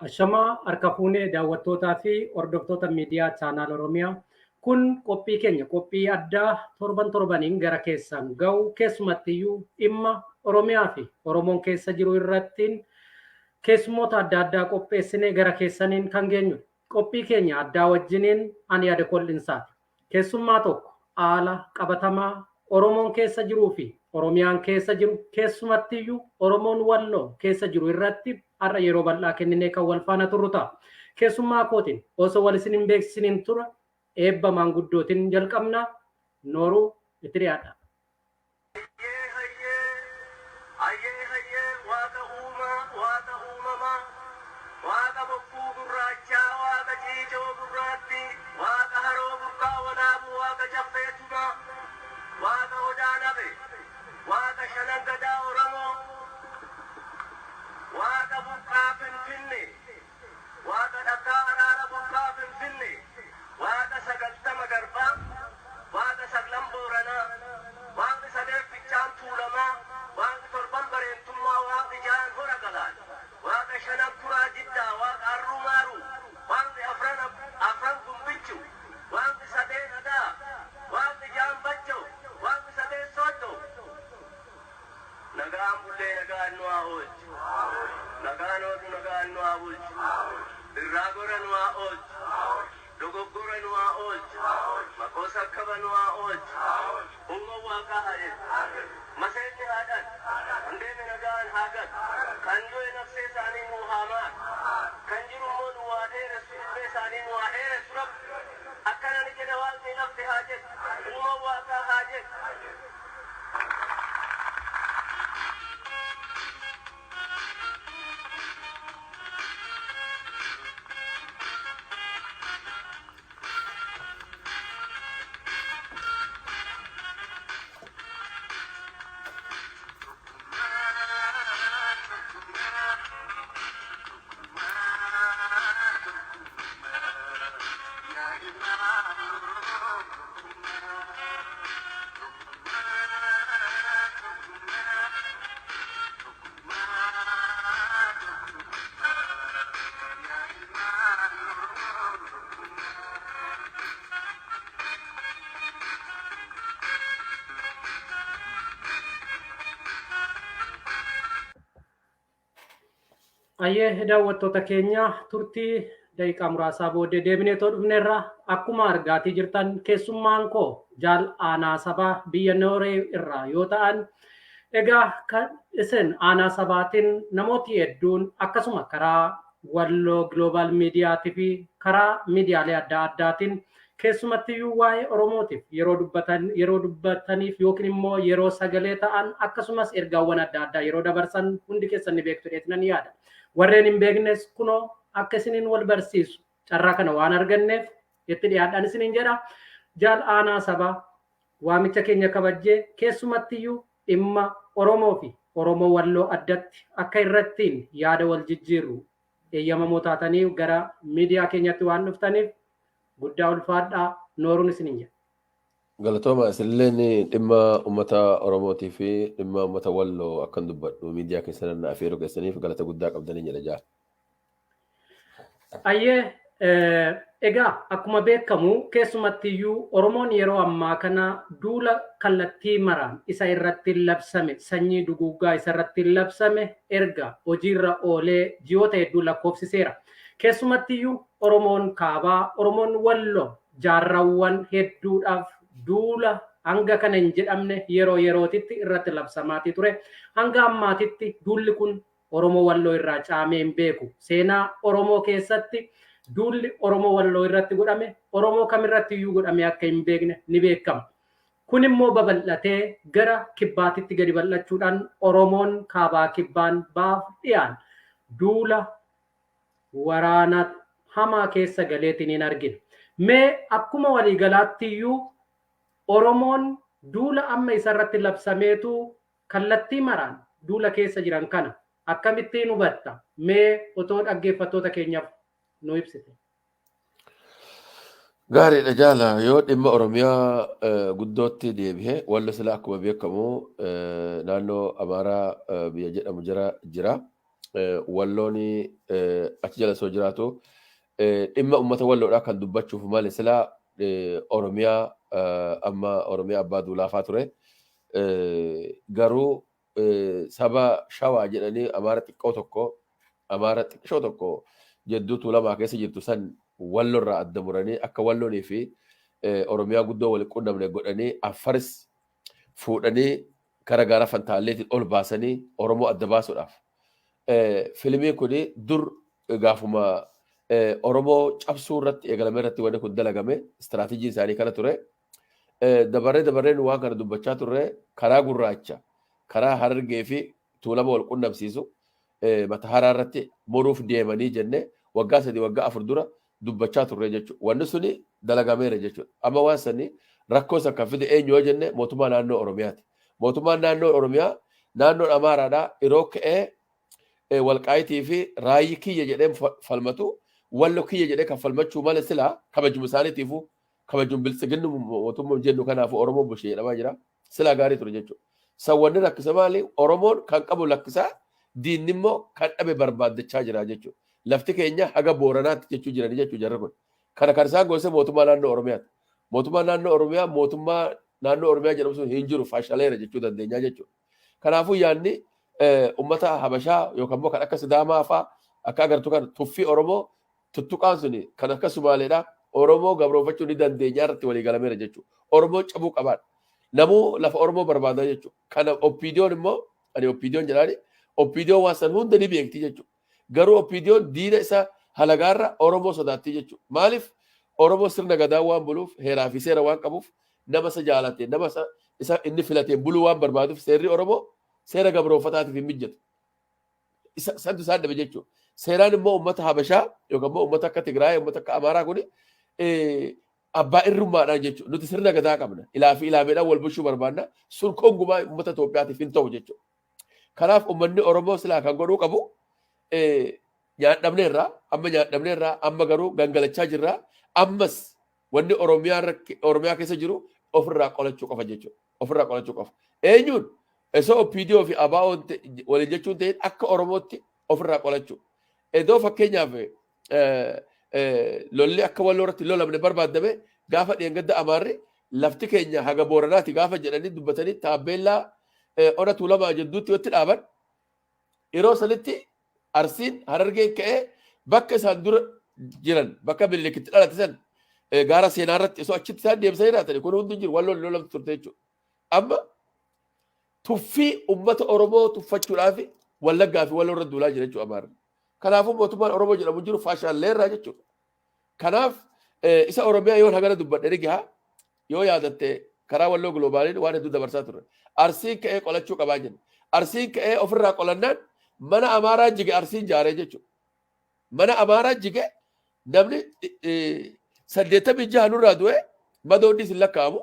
Ashamaa harka fuunee daawwattootaa fi hordoftoota miidiyaa chaanaal Oromiyaa. Kun qophii keenya qophii addaa torban torbaniin gara keessan ga'u keessumattiyyuu dhimma Oromiyaa fi Oromoon keessa jiru irrattiin keessummoota adda addaa qopheessinee gara keessaniin kan geenyudha. Qophii keenya addaa wajjiniin ani yaada kol'insaati. Keessummaa tokko haala qabatamaa Oromoon keessa jiruu fi Oromiyaan keessa jiru keessumattiyyuu Oromoon Walloo keessa jiru irratti har'a yeroo bal'aa kenninee kan wal faana turru ta'a. Keessummaa kootiin osoo wal isin hin beeksisiniin tura eebba maanguddootiin jalqabna. Nooruu itti dhiyaadha. Hayyee hayyee hayyee hayyee waaqa uumaa waaqa uumamaa waaqa bokkuu gurraachaa waaqa ciicoo gurraattii waaqa haroo burqaa walaabuu waaqa caffee tumaa waaqa odaa nabe waaqa shanan gadaa Oromoo waaqa burqaa finfinne waaqa dhakaa araara burqaa finfinne waaqa 90 garbaa waaqa saglan booranaa waaqni sadeen ficcaan tuulamaa waaqni torban bareentummaa waaqni ja'an hora galaan waaqa shanan kuraa jiddaa waaqa arruu maaruu waaqni afran afran gumbichu waaqni sadeen adaa waaqni ja'an bachoo waaqni sadeen sooddoo nagaan bullee nagaan nu haa oolchu nagaan oolu nagaan nu haa bulchu irraa gora nu haa oolchu dogoggora nu haa oolchu maqoo sakkaba nu haa oolchu uuma waaqaa haa jedhu maseenni haa dhal kan deeme nagaan haa galu kan du'e nafsee isaanii nuu haa maaru kan jiru immoo nu haa dheeressu ilmee isaanii nu haa dheeressu rabbi akkana ni jedha waaqni lafti haa jedhu uuma waaqaa haa jedhu. Ayyee daawwattoota keenya turtii daqiiqaa muraasaa booddee deebinee too dhufneerra akkuma argaatii jirtan keessummaan koo jaal aanaa sabaa biyya Nooree irraa yoo ta'an egaa kan isin aanaa sabaatiin namooti hedduun akkasuma karaa Walloo Global Miidiyaatii fi karaa miidiyaalee adda addaatiin keessumattiyyuu waa'ee Oromootiif yeroo dubbatan yeroo dubbataniif yookiin immoo yeroo sagalee ta'an akkasumas ergaawwan adda addaa yeroo dabarsan hundi keessan ni beektu jedheetiin yaada. Warreen hin beeknes kunoo akka isiniin wal barsiisu carraa kana waan arganneef itti dhiyaadhaan isiniin jedha. Jaal aanaa sabaa waamicha keenya kabajjee keessumattiyyuu dhimma Oromoo fi Oromoo Walloo addatti akka irrattiin yaada wal jijjiirru eeyyamamoo taatanii gara miidiyaa keenyatti waan dhuftaniif guddaa ulfaadhaa nooruun isiniin jedha. Galatooma isinilleen dhimma uummata Oromootii fi dhimma uummata Walloo akkan dubbadhu miidiyaa keessan na afeeruu keessaniif galata guddaa qabdanii jedha jaal. Ayyee egaa akkuma beekamu keessumattiyyuu Oromoon yeroo ammaa kana duula kallattii maraan isa irratti labsame sanyii duguuggaa isa irratti labsame erga hojiirra oolee ji'oota hedduu lakkoofsiseera. Keessumattiyyuu Oromoon kaabaa Oromoon Walloo jaarrawwan hedduudhaaf duula hanga kana hin jedhamne yeroo yerootitti irratti labsamaatii ture. Hanga ammaatitti duulli kun Oromoo Walloo irraa caamee hin beeku. Seenaa Oromoo keessatti duulli Oromoo Walloo irratti godhame Oromoo kamirratti iyyuu godhame akka hin beekne ni beekama. Kun immoo babal'atee gara kibbaatitti gadi bal'achuudhaan Oromoon kaabaa kibbaan baaf dhiyaan duula waraana hamaa keessa galeetiin hin argina. Mee akkuma waliigalaatti iyyuu Oromoon duula amma isarratti labsameetu kallattii maraan duula keessa jiran kana akkamittiin hubatta? Mee otoo dhaggeeffattoota keenyaaf nu ibsite. Gaariidha jaala yoo dhimma Oromiyaa guddootti deebi'e Wallo sila akkuma beekamu naannoo Amaaraa biyya jedhamu jira jira. Walloon achi jala soo jiraatu dhimma uummata Walloodhaa kan dubbachuuf malee silaa Oromiyaa amma Oromiyaa abbaa duulaafaa ture. Garuu saba Shawaa jedhanii Amaara xiqqoo tokko, Amaara xiqqoo tokko jedduu Tuulamaa keessa jirtu san Wallorraa adda muranii akka Walloonii fi Oromiyaa guddoo wal qunnamne godhanii, Affaris fuudhanii kara gaara Fantaalleetiin ol baasanii Oromoo adda baasuudhaaf. Filmiin kun dur gaafuma Oromoo cabsuu irratti eegalame irratti wanni kun dalagame, istiraateejiin isaanii kana ture. Dabarree dabarreen waan kana dubbachaa turre. Karaa gurraacha, karaa Harargee fi Tuulama wal qunnamsiisu mata haraa irratti muruuf deemanii jenne waggaa 3, waggaa 4 dura dubbachaa turre jechuudha. Wanni suni dalagameera jechuudha. Amma waan sani rakkoo san kan fide eenyu yoo jenne, mootummaa naannoo Oromiyaati. Mootummaan naannoo Oromiyaa naannoon Amaaraadhaa yeroo ka'ee Walqaayitii fi Raayyi kiyya jedhee falmatu, Wallo kiyya jedhee kan falmachuu malee silaa kabajuma isaaniitiifuu, kabajum biltsiginni mootummaa jennu kanaafuu Oromoon bulchee jedhamaa jira. Silaa gaarii ture jechuudha. San wanni rakkisa maali? Oromoon kan qabu lakkisaa, diinni immoo kan dhabe barbaaddachaa jira jechuudha. Lafti keenya haga Booranaatti jechuu jiranii jechuudha jarri kun. Kana kan isaan goose mootummaa naannoo Oromiyaati. Mootummaan naannoo Oromiyaa mootummaa naannoo Oromiyaa jedhamu sun hin jiru, fashaleera jechuu dandeenya jechuudha. Kanaafuu yaadni uummata Habashaa yookaan immoo kan akka Sidaamaa fa'aa akka agartu kan tuffii Oromoo tuttuqaan suni kan akka Sumaaleedhaa Oromoo gabroonfachuu ni dandeenya irratti walii galameera jechuudha. Oromoo cabuu qabaadha. Namuu lafa Oromoo barbaada jechuudha. Kana OPDOn immoo, ani OPDOn jedhaani, OPDOn waan san hunda ni beekti jechuudha. Garuu OPDOn diina isa halagaarra Oromoo sodaatti jechuudha. Maaliif? Oromoo sirna gadaa waan buluuf, heeraa fi seera waan qabuuf, nama isa jaalate, nama isa inni filatee buluu waan barbaaduuf, seerri Oromoo seera gabroonfataatiif hin mijatu. Santu isaan dhabe jechuudha. Seeraan immoo uummata Habashaa yookaan immoo uummata akka Tigraay, uummata akka Amaaraa kuni abbaa irrummaadhaan jechuudha. Nuti sirna gadaa qabna. Ilaa fi ilaameedhaan wal bulchuu barbaanna. Sun kongumaa uummata Itoophiyaatiif hin ta'u jechuudha. Kanaaf uummanni Oromoo silaa kan godhuu qabu, nyaadhamneerraa amma, nyaadhamneerraa amma, garuu gangalachaa jirraa. Ammas wanni Oromiyaa keessa jiru ofirraa qolachuu qofa jechuudha. Ofirraa qolachuu qofa. Eenyuun? Osoo OPDO fi ABO waliin jechuun ta'in, akka Oromootti ofirraa qolachuu. Iddoo fakkeenyaaf lolli akka Walloo irratti lolamne barbaadame, gaafa dheengadda Amaarri lafti keenya haga Booranaati gaafa jedhanii dubbatanii taabbeellaa ona Tuulamaa jidduutti yotti dhaaban, yeroo sanitti Arsiin, Harargeen ka'ee bakka isaan dura jiran, bakka Minilikitti dhalate san, gaara seenaa irratti osoo achitti isaan deemsanii jiraatanii, kun hundi jiru Walloon lolamtu turte jechuudha. Amma tuffii uummata Oromoo tuffachuudhaaf Wallaggaa fi Walloo irra duulaa jira jechuudha Amaarri. Kanaafuu mootummaan Oromoo jedhamu jiru faashaalleerraa jechuudha. Kanaaf isa Oromiyaa yoo hagana dubbadhe ni gaha. Yoo yaadatte karaa Walloo Globaaliin waan hedduu dabarsaa turre. Arsiin ka'ee qolachuu qabaa jenna. Arsiin ka'ee ofirraa qolannaan mana Amaaraa jige Arsiin jaaree jechuudha. Mana Amaaraa jige, namni 86 nurraa du'e, madoonni hin lakkaa'amu.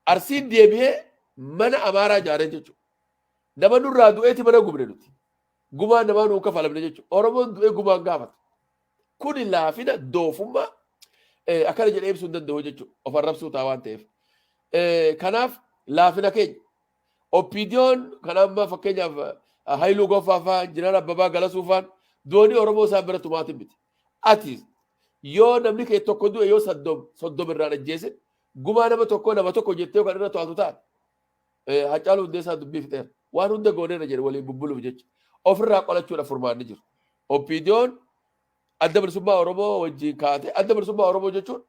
Arsiin deebi'ee mana Amaaraa jaaree jechuudha. Nama nurraa du'eeti mana gubne nuti. Gumaan namaa nuun kafalamne jechuudha. Oromoon du'ee gumaan gaafata. Kuni laafina doofummaa akkana jedhee ibsuu hin danda'u jechuudha. Of arrabsuu ta'a waan ta'eef. Kanaaf laafina keenya. OPDOn kan amma fakkeenyaaf Haayiluu Gonfaa fa'aa, Injinar Abbabaa Galasuu fa'aan doonii Oromoo isaan bira tumaatiin miti. Ati yoo namni kee tokko du'e, yoo 30 irraan ajjeesin, gumaa nama tokko nama tokko jettee kan irra to'atu taate. Haacaaluu Hundeessaa dubbii fixeera. Waan hunda gooneerra jedhe waliin bubbuluuf jecha. Ofirraa qolachuudhaaf furmaanni jiru. OPDOn Adda Bilisummaa Oromoo wajjin kaate, Adda Bilisummaa Oromoo jechuun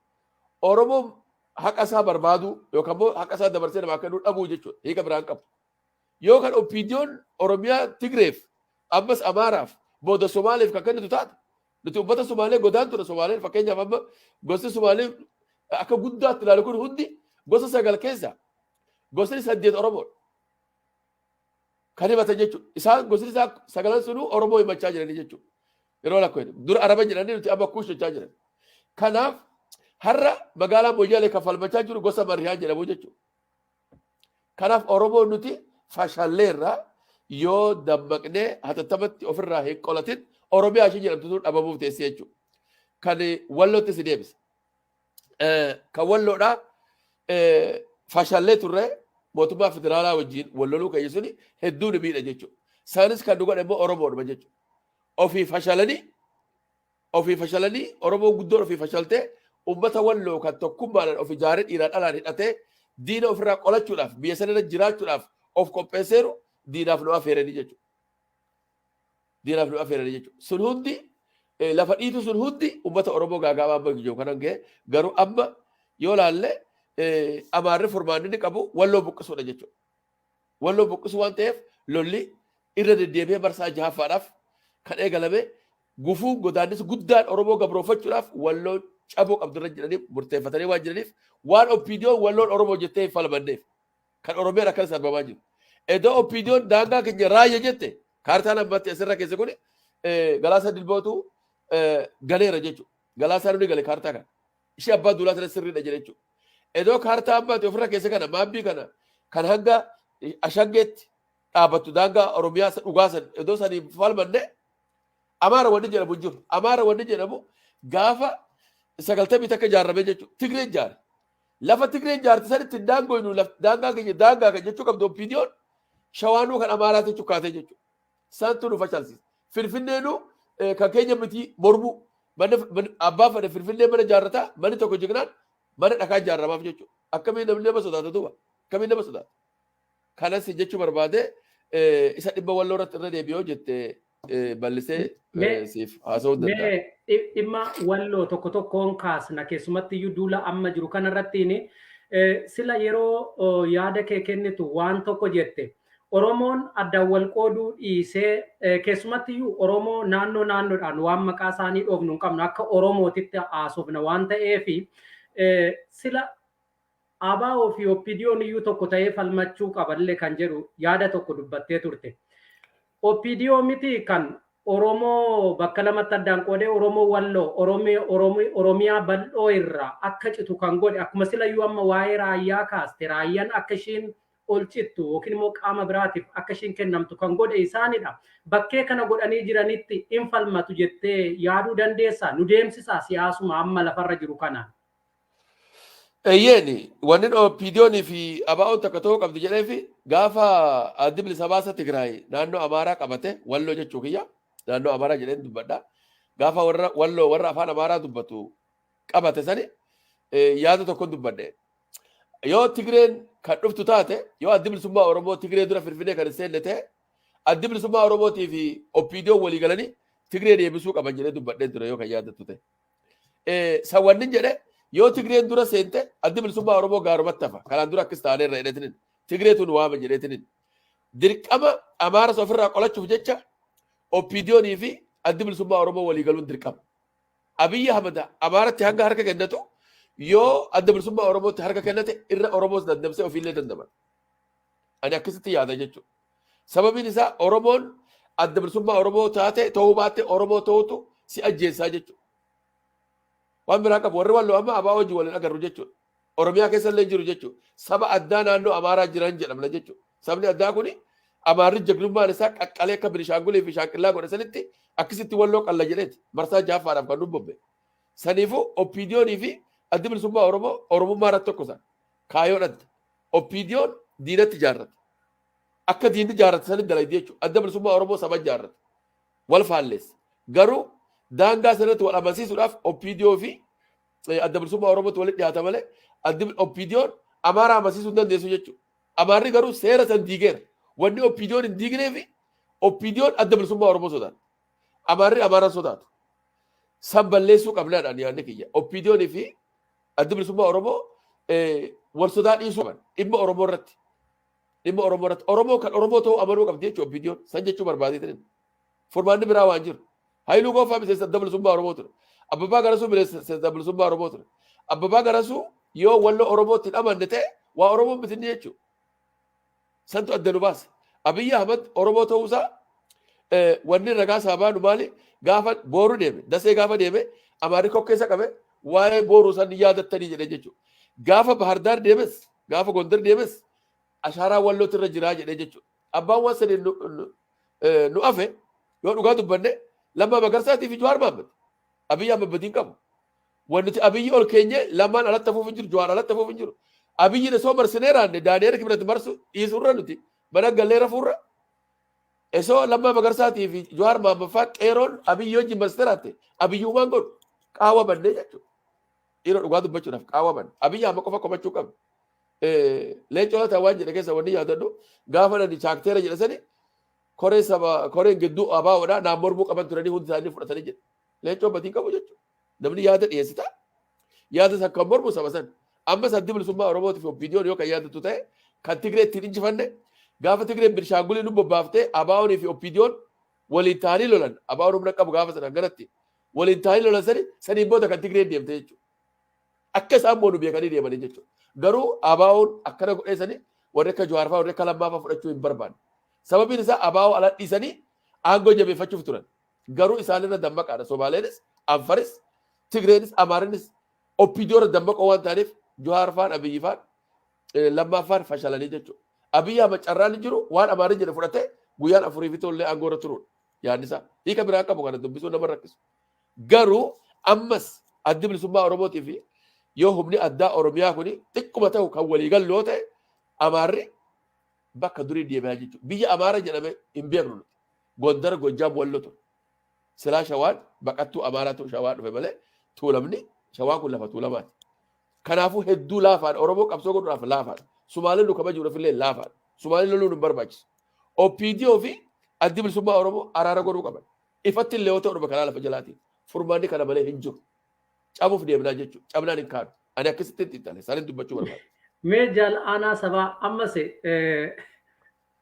Oromoo haqa isaa barbaaduu yookaan immoo haqa isaa dabarsee namaa kennuu dhabuu jechuudha. Hiika biraan qabu. Yoo kan OPDOn Oromiyaa Tigreef, ammas Amaaraaf, booda Somaaleef kan kennitu taate, nuti uummata Somaalee godaantudha. Somaaleen fakkeenyaaf amma gosti Somaalee akka guddaatti ilaalu kun hundi gosa sagal keessa gosni saddeet Oromoodha. Kan himatan jechuudha. Isaan gosni isaa sagalan sunuu Oromoo himachaa jiranii jechuudha. Yeroo lakkoo dura Araba jedhanii, nuti amma Kuush jechaa jiran. Kanaaf har'a magaalaa Moyyaalee kan falmachaa jiru gosa Mariyaa jedhamu jechuudha. Kanaaf Oromoon nuti fashalleerra, yoo dammaqnee hatattamatti ofirraa hin qolatin Oromiyaa ishee jedhamtu sun dhabamuuf teessee jechuudha. Kan Wallootti si deebisa. Kan Walloodhaa fashallee turre, mootummaa federaalaa wajjin wal loluu keenya suni hedduu nu miidha jechuudha. Isaanis kan nu godhe immoo Oromoodhuma jechuudha. Ofii fashalanii Oromoon guddoon ofii fashaltee, ummata Walloo kan tokkummaadhaan of ijaaree, dhiiraan dhalaan hidhatee, diina ofirraa qolachuudhaaf, biyya sana irra jiraachuudhaaf of qopheesseeru diinaaf nu afeeranii jechuudha. Diinaaf nu afeeranii jechuudha. Sun hundi lafa dhiitu, sun hundi ummata Oromoo gaagaabaa amma jiru kanan ga'e. Garuu amma yoo laalle, Amaarri furmaanni inni qabu Walloo buqqisuudha jechuudha. Walloo buqqisuu waan ta'eef, lolli irra deddeebi'ee marsaa jahaffaadhaaf kan eegalame, gufuu godaannisa guddaan Oromoo gabroonfachuudhaaf Walloon caboo qabdu irra jedhanii murteeffatanii waan jiraniif, waan OPDOn Walloon Oromoo jettee hin falmanneef kan Oromiyaan akkana sarbamaa jiru. Iddoo OPDOn daangaa keenya Raayya jette, kaartaan ammatti asirra keessa kun Galaasa Dilbootu galeera jechuudha. Galaasaa nuni gale kaartaa kana. Ishee Abbaa Duulaa sana sirriidha jedhe jechuudha. Iddoo kaartaa ammaatti ofirra keessa kana, maabbii kana kan hanga Ashangeetti dhaabbattu, daangaa Oromiyaa dhugaa san iddoo sanii falmanne, Amaara wanni jedhamu hin jiru. Amaara wanni jedhamu gaafa 91 ijaarame jechuudha. Tigreen ijaare. Lafa Tigreen ijaarte sanitti hin daangoynu, daangaa keenya daangaa kan jechuu qabdu OPDOn, Shawaanuu kan Amaaraatti cukkaatee jechuudha. Isaantu nu fashalsiise. Finfinneenuu kan keenya miti mormuu. Abbaa fedhe Finfinnee mana ijaarrataa, manni tokko jignaan mana dhakaa ijaarramaaf jechuudha. Akkamiin namni nama sodaata duuba? Akkamiin nama sodaata? Kanas jechuu barbaade. Isa dhimma Walloo irratti irra deebi'oo jette bal'isee siif haasa'uu danda'a. Mee dhimma Walloo tokko tokkoon kaasna, keessumatti iyyuu duula amma jiru kanarrattiin. Sila yeroo yaada kee kennitu waan tokko jette. Oromoon addaan wal qooduu dhiisee, keessumatti iyyuu Oromoo naannoo naannoodhaan waan maqaa isaanii dhoofnu hin qabnu, akka Oromootitti haasofna waan ta'eef, sila ABO fi OPDOn iyyuu tokko ta'ee falmachuu qaballee kan jedhu yaada tokko dubbattee turte. OPDO miti kan Oromoo bakka lamatti addaan qoodee, Oromoo Walloo Oromiyaa bal'oo irraa akka citu kan godhe. Akkuma silayyuu amma waa'ee Raayyaa kaaste, Raayyaan akka ishiin ol cittu yookiin immoo qaama biraatiif akka ishiin kennamtu kan godhe isaanidha. Bakkee kana godhanii jiranitti hin falmatu jettee yaaduu dandeessaa? Nu deemsisaa siyaasuma amma lafarra jiru kanaan. Eeyyeeni, wanni OPDOnii fi ABO'n takka ta'uu qabdi jedheefi, gaafa Addi Bilisa Baasa Tigraay naannoo Amaaraa qabate, Walloo jechuu kiyya, naannoo Amaaraa jedheen dubbadha. Gaafa warra Walloo, warra afaan Amaaraa dubbatu qabate sani, yaada tokkon dubbadhe. Yoo Tigreen kan dhuftu taate, yoo Addi Bilisummaa Oromoo Tigree dura Finfinnee kan hin seenne ta'e, Addi Bilisummaa Oromootii fi OPDOn walii galanii Tigree deebisuu qaban jedhee dubbadheen ture, yoo kan yaadattu ta'e. San wannin jedhe, yoo Tigreen dura seente Addi Bilisummaa Oromoo gaarumatti hafa. Kanaan dura akkas taaneerra jedheetinin. Tigreetu nu waama jedheetinin. Dirqama Amaaras ofirraa qolachuuf jecha OPDOnii fi Addi Bilisummaa Oromoo walii galuun dirqama. Abiyyi Ahmad Amaaratti hanga harka kennatu, yoo Adda Bilisummaa Oromootti harka kennate irra Oromoos dandamsee ofiillee dandaman. Ani akkasitti yaada jechuudha. Sababiin isaa Oromoon Adda Bilisummaa Oromoo taate ta'uu baatte Oromoo ta'utu si ajjeessaa jechuudha. Waan biraa qabu warri Walloo amma ABO wajjin waliin agarru jechuudha. Oromiyaa keessa illee jiru jechuudha. Saba addaa naannoo Amaaraa jiran jedhamna jechuudha. Sabni addaa kuni, Amaarri jagnummaan isaa qaqqalee akka Binishaangulii fi Shaanqillaa godhe sanitti, akkasitti Walloo qalla jedheeti. Marsaa jahaffaadhaaf kan dubbabbe. Saniifuu OPDOnii fi Addi Bilisummaa Oromoo Oromummaa irratti tokko isaan. Kaayoon adda. OPDOn diinatti ijaarrate. Akka diinni ijaarrate sanitti dalagdi jechuudha. Adda Bilisummaa Oromoo saba ijaarrate. Wal faalleessa. Garuu daangaa sanatti wal amansiisuudhaaf OPDO fi Adda Bilisummaa Oromootti walitti dhiyaata malee, addi OPDOn Amaaraa amansiisuu hin dandeessu jechuudha. Amaarri garuu seera san diigeera. Wanni OPDOn hin diignee fi OPDOn Adda Bilisummaa Oromoo sodaata. Amaarri Amaaraan sodaatu. San balleessuu qabnaadhaan yaadni kiyya. OPDOnii fi Addi Bilisummaa Oromoo wal sodaa dhiisuu qaban dhimma Oromoo irratti. Dhimma Oromoo irratti. Oromoo kan Oromoo ta'uu amanuu qabdi jechuudha OPDOn. San jechuu barbaadeetiin. Furmaanni biraa waan jiru. Haayiluu Gonfaa miseensa Adda Bilisummaa Oromoo ture. Abbabaa Garasuu miseensa Adda Bilisummaa Oromoo ture. Abbabaa Garasuu yoo Walloo Oromootti hin amanne ta'e, waa Oromoon bitinni jechuudha. Santu adda nu baasa. Abiyyi Ahmad Oromoo ta'uusaa wanni ragaa isaa baanu maali? Gaafa Booru deeme, Dasee gaafa deeme, Amaarri kokkeessa qabe, waa'ee Booruu san yaadattanii jedhee jechuudha. Gaafa Bahardaar deemes, gaafa Gondar deemes, ashaaraa Wallootti irra jiraa jedhee jechuudha. Abbaan waan saniin nu afe, yoo dhugaa dubbanne, Lammaa Magarsaatii fi Jawaar Mohaammed. Abiyyi Ahmad badiin qabu. Wanti nuti Abiyyi ol keenye Lammaan alatti hafuuf hin jiru, Jawaar alatti hafuuf hin jiru. Abiyyi osoo marsinee raanne, Daani'eel Kibrat marsu dhiisurra, nuti mana gallee rafuurra. Esoo Lammaa Magarsaatii fi Jawaar Mohaammed qeeroon Abiyyi wajjin masteraate Abiyyumaan godhu qaawwa bannee jechuudha. Dhiiroo dhugaa dubbachuudhaaf qaawwa banne. Abiyyi amma qofa komachuu qabna. Leencoo Lataa waan jedhe keessa wanni yaadadhu gaafa nani chaakteera jedhe sani koree saba koreen gidduu ABOdha naan mormuu qaban turanii hundi isaanii fudhatanii jedhe. Leencoo badii qabu jechuudha. Namni yaada dhiyeessita. Yaada san kan mormu saba san. Ammas Addi Bilisummaa Oromootiif OPDOn yoo kan yaadattu ta'e kan Tigree ittiin injifanne gaafa Tigreen Binishaangulii nu bobbaaftee ABOnii fi OPDOn waliin ta'anii lolan. ABOn humna qabu gaafa sana ganatti waliin ta'anii lolan sani saniin booda kan Tigreen deemte jechuudha. Akka isaan moonu beekanii deemanii jechuudha. Garuu ABOn akkana godhee sani warri akka Jawaar fa'aa warri akka Lammaa fa'aa fudhachuu hin barbaanne. Sababiin isaa ABO ala dhiisanii aangoo jabeeffachuuf turan. Garuu isaanirra dammaqaadha. Somaaleenis, Anfaris, Tigreenis, Amaarinis OPDO irra dammaqoo waan ta'aniif Jawaar fa'aan Abiyyi fa'aan Lammaa fa'aan fashalanii jechuudha. Abiyyi Ahmad carraan hin jiru waan Amaariin jedhe fudhatee guyyaan afurii fi tollee aangoo irra turuudha. Yaadni isaa hiika biraa qabu kana dubbisuu nama rakkisu. Garuu ammas Addi Bilisummaa Oromootii fi yoo humni addaa Oromiyaa kuni xiqquma ta'u kan waliigallu yoo ta'e Amaarri bakka durii deebi'aa jechuudha. Biyya Amaara jedhame hin beeknu nuti. Gondar, Gojjaam, Wallo ture. Silaa Shawaan baqattuu Amaaraatu Shawaa dhufe malee Tuulamni Shawaan kun lafa Tuulamaati. Kanaafuu hedduu laafaadha. Oromoo qabsoo godhuudhaaf laafaadha. Sumaaleen nu kabajuudhaaf illee laafaadha. Sumaaleen loluun hin barbaachisu. OPDO fi Addi Bilisummaa Oromoo araara godhuu qaban. Ifatti illee yoo ta'u dhuma karaa lafa jalaatiin. Furmaanni kana malee hin jiru. Cabuuf deemnaa jechuudha. Cabnaan hin kaanu. Ani akkasitti hin xiinxale. Isaaniin dubbachuu barbaada. Mee Jaal Aanaa Sabaa ammas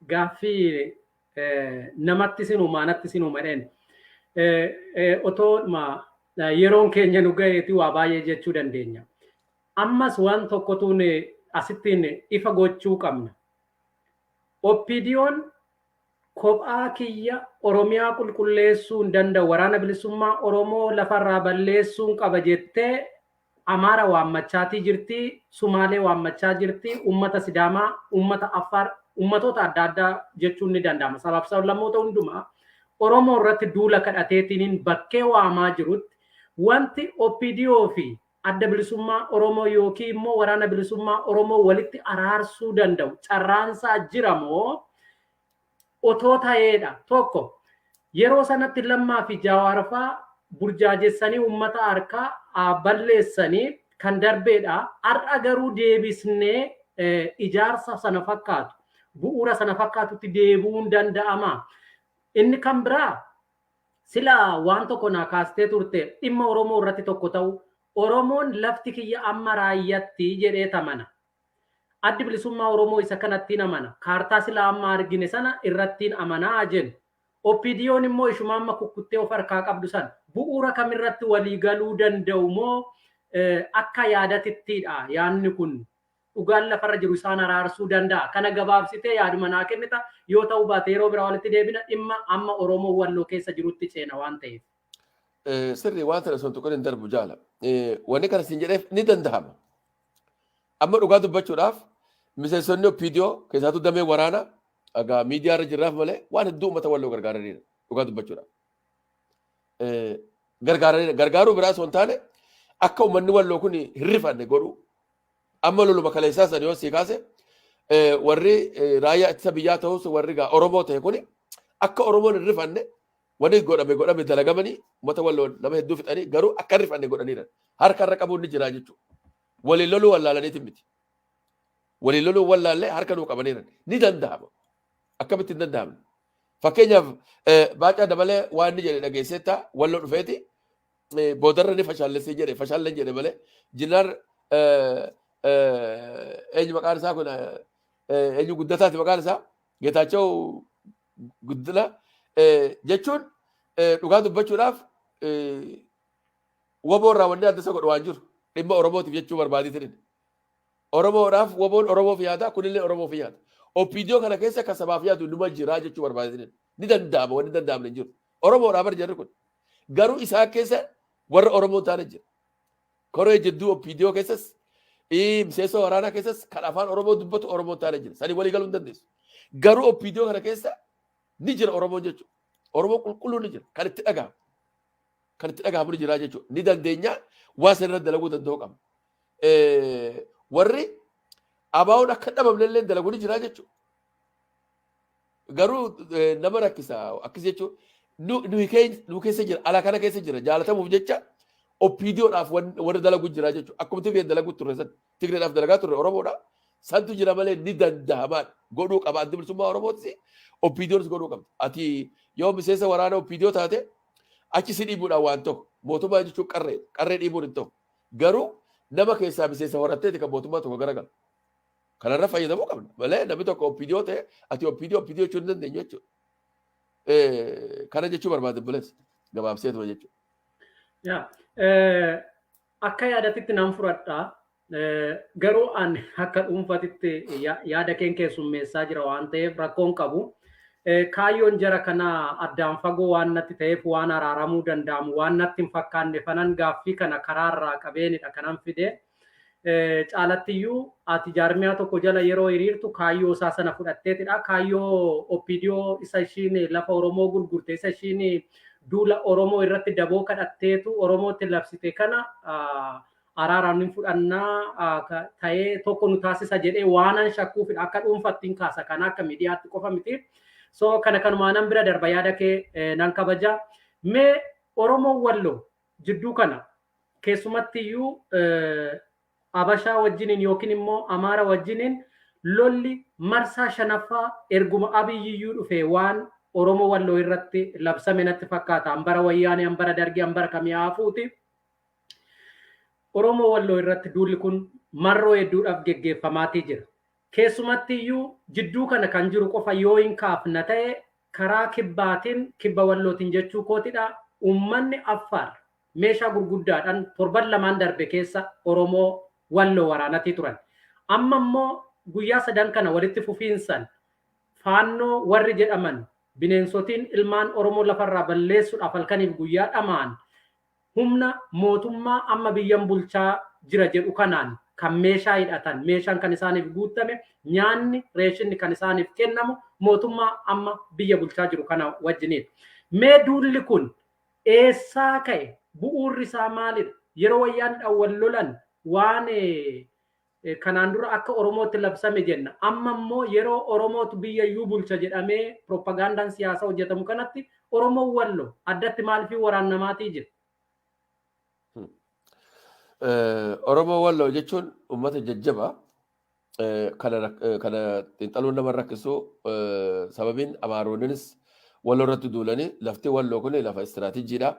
gaaffii namatti sin uumaa natti sin uuma jedheen otoo yeroon keenya nu gaheeti waa baay'ee jechuu dandeenya. Ammas waan tokkotuun asittiin ifa gochuu qabna. OPDOn kophaa kiyya Oromiyaa qulqulleessuu hin danda'u, Waraana Bilisummaa Oromoo lafarraa balleessuun qaba jettee Amaara waammachaatii jirti, Sumaalee waammachaa jirti, uummata Sidaamaa, uummata Affaar, uummatoota adda addaa jechuun ni danda'ama. Sabaaf sablammoota hundumaa Oromoo irratti duula kadhateetiin bakkee waamaa jirutti wanti OPDO fi Adda Bilisummaa Oromoo yookiin immoo Waraana Bilisummaa Oromoo walitti araarsuu danda'u carraansaa jira moo otoo ta'eedha. Tokko yeroo sanatti Lammaa fi Jawaar fa'aa burjaajessanii uummata harkaa balleessanii kan darbeedha. Har'a garuu deebisnee ijaarsa sana fakkaatu bu'uura sana fakkaatutti deebi'uun danda'ama. Inni kan biraa sila waan tokko naa kaastee turte dhimma Oromoo irratti tokko ta'u Oromoon lafti kiyya amma raayyatti jedhee tamana. Addi Bilisummaa Oromoo isa kanattiin amana. Kaartaa sila amma argine sana irrattiin amanaa jennu. OPDOn immoo ishuma amma kukkuttee of harkaa qabdu sana bu'uura kamirratti walii galuu danda'u moo akka yaadatittiidha yaadni kun dhugaan lafarra jiru isaan araarsuu danda'a. Kana gabaabsitee yaaduma naa kennita yoo ta'uu baate yeroo biraa walitti deebina dhimma amma Oromoo Walloo keessa jirutti ceena waan ta'eef. Sirrii waan sana sun tuqan hin darbu jaala. Wanni kana siin jedheef ni danda'ama. Amma dhugaa dubbachuudhaaf miseensonni OPDO keessattuu damee waraanaa egaa miidiyaa irra jirraaf malee waan hedduu uummata Walloo gargaaraniidha dhugaa dubbachuudhaaf. Gargaaraniidha. Gargaaruu biraa osoo hin taane akka uummanni Walloo kun hin rifanne godhuu. Amma loluma kaleessaa sana yoo sii kaase warri raayyaa ittisa biyyaa ta'us warri gaa Oromoo ta'e kuni akka Oromoon hin rifanne wanni godhame godhame dalagamanii uummata Walloo nama hedduu fixanii garuu akka hin rifanne godhaniidha. Harka irra qabuun ni jira jechuudha. Waliin loluu wallaalaniitiin miti. Waliin loluu wallaallee harka nuu qabaniiran. Ni danda'ama. Akkamitti hin danda'amne? Fakkeenyaaf Baacaa Dabalee waan inni jedhe dhageesseetta Walloo dhufeeti boodarra ni fashaallessee jedhe fashaalleen jedhe malee jinaar eenyu maqaan isaa kun eenyu Guddataati maqaan isaa Geetaachaw Guddina jechuun dhugaa dubbachuudhaaf WBO irraa wanni adda isa godhu waan jiru dhimma Oromootiif jechuu barbaadeetiin. Oromoodhaaf WBOn Oromoof yaada kunillee Oromoof yaada. OPDO kana keessa kan sabaaf yaadu numa jira jechuu barbaadeetiin. Ni danda'ama wanni danda'amne hin jiru. Oromoodhaaf bar jarri kun. Garuu isaan keessa warra Oromoo hin taane jira. Koree jidduu OPDO keessas miseensa waraanaa keessas kan afaan Oromoo dubbatu Oromoo hin taane jira. Sanii walii galuu hin dandeessu. Garuu OPDO kana keessa ni jira Oromoon jechuudha. Oromoo qulqulluun ni jira. Kan itti dhaga'amu. Kan itti dhaga'amu ni jira jechuudha. Ni dandeenya waan san irratti dalaguu danda'uu qabna. Warri ABOn akka dhabamne illee dalagu ni jira jechuudha. Garuu nama rakkisa akkas jechuun nu keessa jira, ala kana keessa jira. Jaalatamuuf jecha OPDOdhaaf warri dalagu jira jechuudha. Akkuma Tigreen dalagu turre san, Tigreedhaaf dalagaa turre Oromoodha. Santu jira malee ni danda'amaa, godhuu qaba. Addi Bilisummaa Oromootis OPDOnis godhuu qabdi. Ati yoo miseensa waraana OPDO taate achi si dhiibuudhaan waan tokko, mootummaa jechuun qarree qarree dhiibuun hin ta'u. Garuu nama keessaa miseensa horatteeti kan mootummaa tokko garagalu. Kanarra fayyadamuu qabna malee namni tokko OPDO ta'e ati OPDO OPDO jechuu hin dandeenyu jechuudha. Kana jechuu barbaade bulees gabaabseetuma jechuudha. Yaa, akka yaadatitti nan fudhadha. Garuu ani akka dhuunfatitti yaada keen keessummeessaa jira waan ta'eef rakkoon qabu. Kaayyoon jara kanaa addaan fagoo waan natti ta'eef, waan araaramuu danda'amu waan natti hin fakkaanne fanan gaaffii kana karaarraa qabeenidha kanan fide. Caalattiyyuu ati jaarmiyaa tokko jala yeroo hiriirtu kaayyoo isaa sana fudhatteetidha. Kaayyoo OPDO isa ishiin lafa Oromoo gurgurte, isa ishiin duula Oromoo irratti daboo kadhatteetu Oromootti labsite kana araaraan ni fudhannaa ta'ee tokko nu taasisa jedhee waanan shakkuufidha. Akka dhuunfattiin kaasa kana, akka miidiyaatti qofa miti. So kana kanumaa nan bira darba, yaada kee nan kabaja. Mee Oromoo Walloo jidduu kana keessumattiyyuu Abashaa wajjiniin yookiin immoo Amaara wajjiniin lolli marsaa shanaffaa erguma Abiyyiyyuu dhufe waan Oromoo Walloo irratti labsame natti fakkaata. Hambara Wayyaanee, hambara Dargii, hambara kamii hafuuti. Oromoo Walloo irratti duulli kun marroo hedduudhaaf geggeeffamaatii jira. Keessumattiyyuu jidduu kana kan jiru qofa yoo hin kaafna ta'e, karaa kibbaatiin, kibba Wallootiin jechuu kootidha. Uummanni Affaar meeshaa gurguddaadhaan torban 2n darbe keessa Oromoo Walloo waraanatii turan. Amma immoo guyyaa 3n kana walitti fufiinsan Faannoo warri jedhaman, bineensotiin ilmaan Oromoo lafarraa balleessuudhaaf halkaniif guyyaa dhamaan, humna mootummaa amma biyyan bulchaa jira jedhu kanaan kan meeshaa hidhatan, meeshaan kan isaaniif guutame, nyaanni reeshinni kan isaaniif kennamu mootummaa amma biyya bulchaa jiru kana wajjiniidha. Mee duulli kun eessaa ka'e? Bu'uurri isaa maalidha? Yeroo wayyaan wal lolan waan kanaan dura akka Oromootti labsame jenna. Amma immoo yeroo Oromootu biyya iyyuu bulcha jedhamee propagandaan siyaasaa hojjetamu kanatti Oromoon Walloo addatti maaliif waraannamaatii jira? Oromoo Walloo jechuun uummata jajjabaa. Kana xiinxaluun nama rakkisu, sababiin Amaaroonnis Walloo irratti duulanii lafti Walloo kun lafa istiraatiijiidha.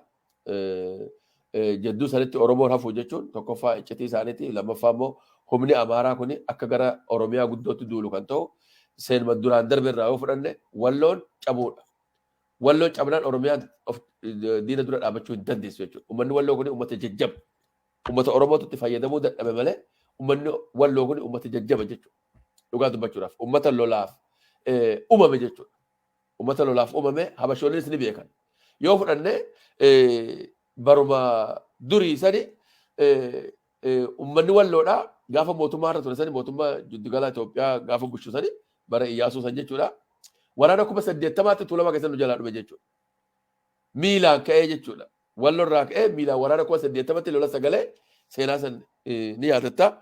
Jidduu sanitti Oromoon hafu jechuun tokkoffaa iccitii isaaniiti, lammaffaa immoo humni Amaaraa kun akka gara Oromiyaa guddootti duulu kan ta'u seenuma duraan darbe irraa yoo fudhanne Walloon cabuudha. Walloon cabnaan Oromiyaan diina dura dhaabachuu hin dandeessu jechuudha. Uummanni Walloo kun uummata jajjaba. Uummata Oromootu itti fayyadamuu dadhabe malee uummanni Walloo kun uummata jajjaba jechuudha. Dhugaa dubbachuudhaaf uummata lolaaf uumame jechuudha. Uummata lolaaf uumame Habashoonnis ni beekan. Yoo fudhanne baruma durii sani uummanni Walloodhaa gaafa mootummaa irra ture sani, mootummaa jiddugala Itoophiyaa gaafa bulchu sani, bara Iyyaasuu san jechuudha. Waraana 80,000tti Tuulama keessatti nu jalaa dhume jechuudha. Miilaan ka'ee jechuudha. Walloo irraa ka'ee miilaan waraana 80,000tti lola sagalee seenaa san ni yaadatta.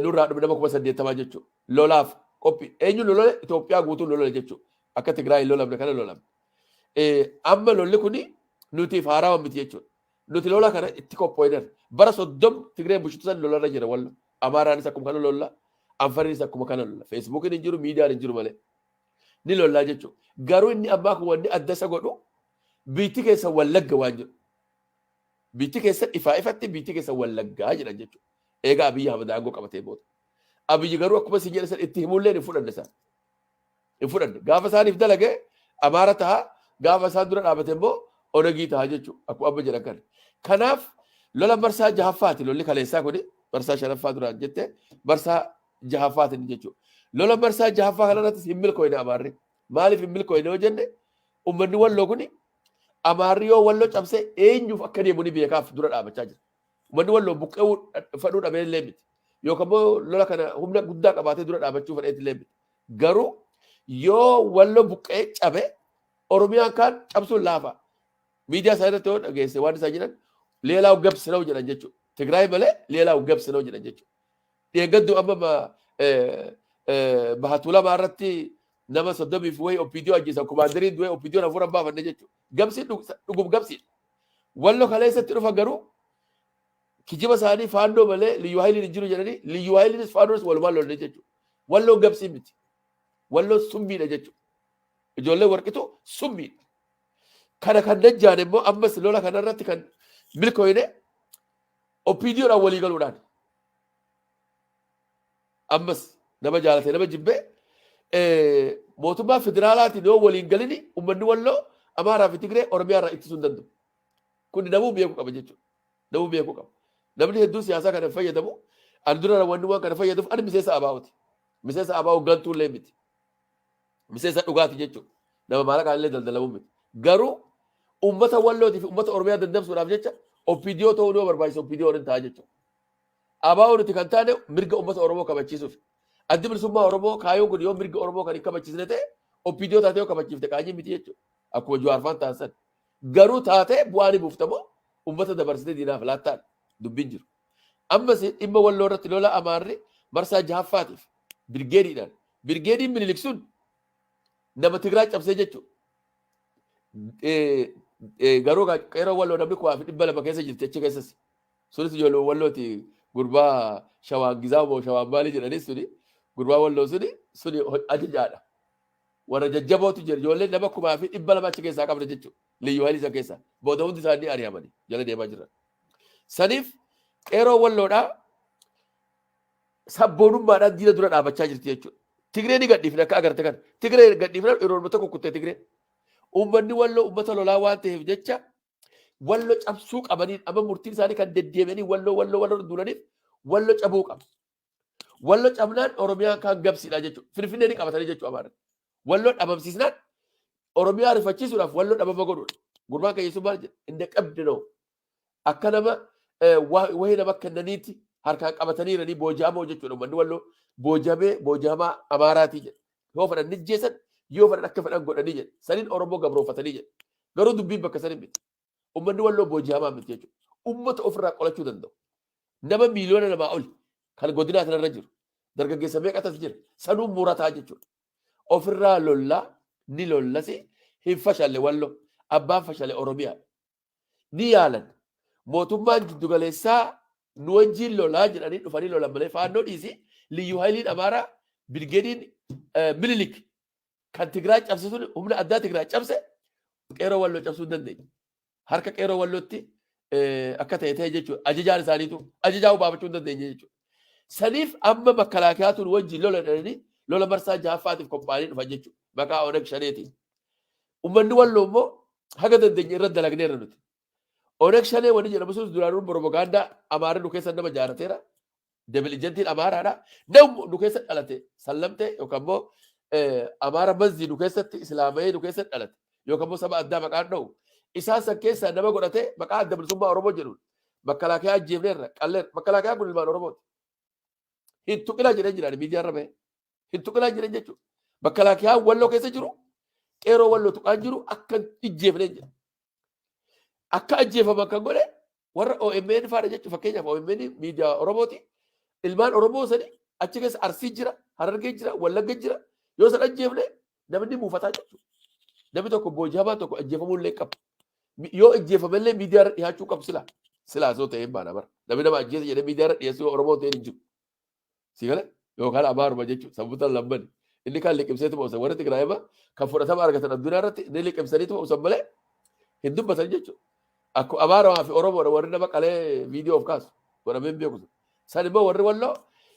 Nurraa dhume nama 80,000 jechuudha. Lolaaf qophii. Eenyu lolole? Itoophiyaa guutuun lolole jechuudha. Akka Tigraay hin lolamne kana lolamne. Amma lolli kuni nutiif haarawaa miti jechuudha. Nuti lola kana itti qophooyneerra. Bara 30 Tigreen bulchitu san lolarra jira Wallo. Amaaraanis akkuma kana lolla. Anfariinis akkuma kana lolla. Feesbuukiin hin jiru, miidiyaan hin jiru malee. Ni lollaa jechuudha. Garuu inni ammaa kun wanni adda isa godhu biitti keessa Wallagga waan jedhu. Biitti keessa ifaa ifatti biitti keessa Wallaggaa jedhan jechuudha. Egaa Abiyyi Ahmad aangoo qabatee booda. Abiyyi garuu akkuma isin jedhe san itti himullee hin fudhanne isaan. Hin fudhanne. Gaafa isaaniif dalage Amaara ta'a. Gaafa isaan dura dhaabate immoo Onegii ta'a jechuudha. Akkuma amma jedhan kana. Kanaaf lola marsaa jahaffaati lolli kaleessaa kuni, marsaa shanaffaa duraan jette, marsaa jahaffaati jechuudha. Lola marsaa jahaffaa kanarrattis hin milkooyne Amaarri. Maaliif hin milkooyne yoo jenne, uummanni Walloo kuni Amaarri yoo Walloo cabsee eenyuuf akka deemu ni beekaaf dura dhaabachaa jira. Uummanni Walloo buqqe'uu fadhuu dhabee illee miti. Yookaan immoo lola kana humna guddaa qabaatee dura dhaabachuu fedheet illee miti. Garuu yoo Walloo buqqee cabe Oromiyaan kaan cabsuun laafa. Miidiyaa isaa irratti yoo dhageesse waan isaan jedhan ሌላው ገብስ ነው jedhan jechuudha. Tigraay malee ሌላው ገብስ ነው jedhan jechuudha. Dheengaddu amma baha Tuulamaa irratti Nama 30 fi wayii OPDO ajjeesan, kumaandariin du'ee OPDO hafuura baafanne jechuudha. Gamsiin dhugum gamsiidha. Wallo kaleessatti dhufa garuu kijiba isaanii Faannoo malee Liyyuu Haayiliin hin jiru jedhanii, Liyyuu Haayiliinis Faannoonis walumaan lolle jechuudha. Walloon gamsii miti. Walloon summiidha jechuudha. Ijoollee Warqitu summiidha. Kana kan dajjaan immoo ammas lola kanarratti kan milkooyne OPDOdhaan walii galuudhaan. Ammas nama jaalate nama jibbee mootummaa federaalaatiin yoo waliin galini, uummanni Walloo Amaaraa fi Tigree Oromiyaa irraa ittisuu hin danda'u. Kun namuu beekuu qaba jechuudha. Namuu beekuu qaba. Namni hedduun siyaasaa kana fayyadamu. Ani dura wanni waan kana fayyaduuf ani miseensa ABO'ti. Miseensa ABO gantuu illee miti. Miseensa dhugaati jechuudha. Nama maallaqaan illee daldalamuu miti. Garuu uummata Wallootii fi uummata Oromiyaa dandamsuudhaaf jecha OPDO ta'uu yoo barbaachisa OPDO hin ta'a jechuudha. ABO nuti kan taane mirga uummata Oromoo kabachiisuuf. Addi Bilisummaa Oromoo kaayoon kun yoo mirga Oromoo kan hin kabachiisne ta'e, OPDO taatee yoo kabachiifte qaanyii miti jechuudha. Akkuma Jawaar faan taasisan. Garuu taatee bu'aa ni buuftamoo uummata dabarsitee diinaaf laattaan dubbiin jiru. Ammas dhimma Walloo irratti lola Amaarri marsaa jahaffaatiif birgeediidhaan, birgeediin Minilik sun nama Tigraay cabsee jechuudha. Garuu qeeroo Walloo namni 2,200 keessa jirti achi keessas. Sunis ijoollee Wallooti, gurbaa Shawaan Gizaa moo Shawaan maalii jedhanis suni, gurbaa Walloo suni ajajaadha. Warra jajjabootu jira, ijoollee nama 2,200 achi keessaa qabna jechuudha. Liyyuu Haayilii isa keessaa. Booda hundi isaanii ari'amanii jala deemaa jiran. Saniif qeeroo Walloodhaa sabboonummaadhaan diina dura dhaabachaa jirti jechuudha. Tigree ni gadhiifne akka agarte kana. Tigree gadhiifne yeroo tokko kuttee Tigree. Uummanni Walloo uummata lolaa waan ta'eef jecha Walloo cabsuu qabaniin amma murtiin isaanii kan deddeebi'anii Walloo Walloo Walloo duulaniif Walloo cabuu qaba. Walloo cabnaan Oromiyaan kan gabsiidha jechuudha. Finfinnee ni qabatanii jechuudha Amaarri. Walloo dhabamsiisnaan Oromiyaa rifachiisuudhaaf Walloo dhabama godhuudha. Gurbaan kan Yesuus maal jedha? Inda qabdi noo. Akka nama wahii nama kennaniitti harkaan qabataniiranii booji'amoo jechuudha. Uummanni Walloo boojamee booji'amaa Amaaraatii jedha. Yoo fedhan ni jeessan, yoo fedhan akka fedhan godhanii jedha. Saniin Oromoo gabroonfatanii jedha. Garuu dubbiin bakka sanii miti. Uummanni Walloo booji'amaa miti jechuudha. Uummata ofirraa qolachuu danda'u. Nama 2 miiliyoona oli kan godinaa kanarra jiru. Dargaggeessa meeqatas jira. Sanuu murataa jechuudha. Ofirraa lollaa ni lollasi, hin fashalle Walloo. Abbaan fashale Oromiyaa. Ni yaalan. Mootummaan jiddugaleessaa nu wajjin lolaa jedhanii dhufanii lolan malee Faannoo dhiisi, Liyyuu Haayiliin Amaaraa birgeediin Minilik kan Tigraay cabse sun, humna addaa Tigraay cabse, qeeroo Walloo cabsuu hin dandeenye. Harka qeeroo Wallootti akka ta'e ta'e jechuudha. Ajajaan isaaniitu ajajaa baafachuu hin dandeenye jechuudha. Saniif amma makkalaakayaatuun wajjin lola jedhanii lola marsaa jahaffaatiif qophaa'anii dhufan jechuudha. Maqaa Oneg Shaneetiin. Uummanni Walloo immoo haga dandeenye irra dalagneerra nuti. Oneg Shanee wani jedhamu sun duraanuu propagaandaa Amaarri nu keessa nama jaarateera. Double agentiin Amaaraadha. Namni nu keessa dhalate sallamtee yookaan immoo Amaara manzii nu keessatti islaamayee nu keessa dhalate yookaan immoo saba addaa maqaan dha'u. Isaan san keessaa nama godhatee maqaa Adda Bilisummaa Oromoo jedhuun makkalaakayaa ajjeefneerra qalleerra. Makkalaakayaan kun ilmaan Oromooti. Hin tuqinaa jedhee jiraan miidiyaa irra bahee. Hin tuqinaa jedhee jechuudha. Makkalaakayaan Walloo keessa jiru, qeeroo Walloo tuqaan jiru akka ijjeefnee jira. Akka ajjeefaman kan godhe warra OMN faadha jechuudha. Fakkeenyaaf OMN miidiyaa Oromooti. Ilmaan Oromoo sani achi keessa Arsii jira, Harargee jira, Wallagga jira. Yoo san ajjeefne namni muufataa jechuudha. Namni tokko booji'amaa tokko ajjeefamuu illee qabu. Yoo ajjeefame illee miidiyaa irra dhiyaachuu qabu sila. Silaa osoo ta'ee baana bara. Namni nama ajjeese jedhee miidiyaa irra dhiyeessuu Oromoo ta'een hin jiru. Si galee yookaan Amaaruma jechuudha. Saboota lamman. Inni kan liqimseetuma obsan, warri Tigraay kan fudhatama argatan addunyaa irratti inni liqimsaniituma obsan malee hin dubbatan jechuudha. Akkuma Amaaraa fi Oromoodha warri nama qalee viidiyoo of kaasu godhamee hin beeku. San immoo warri Walloo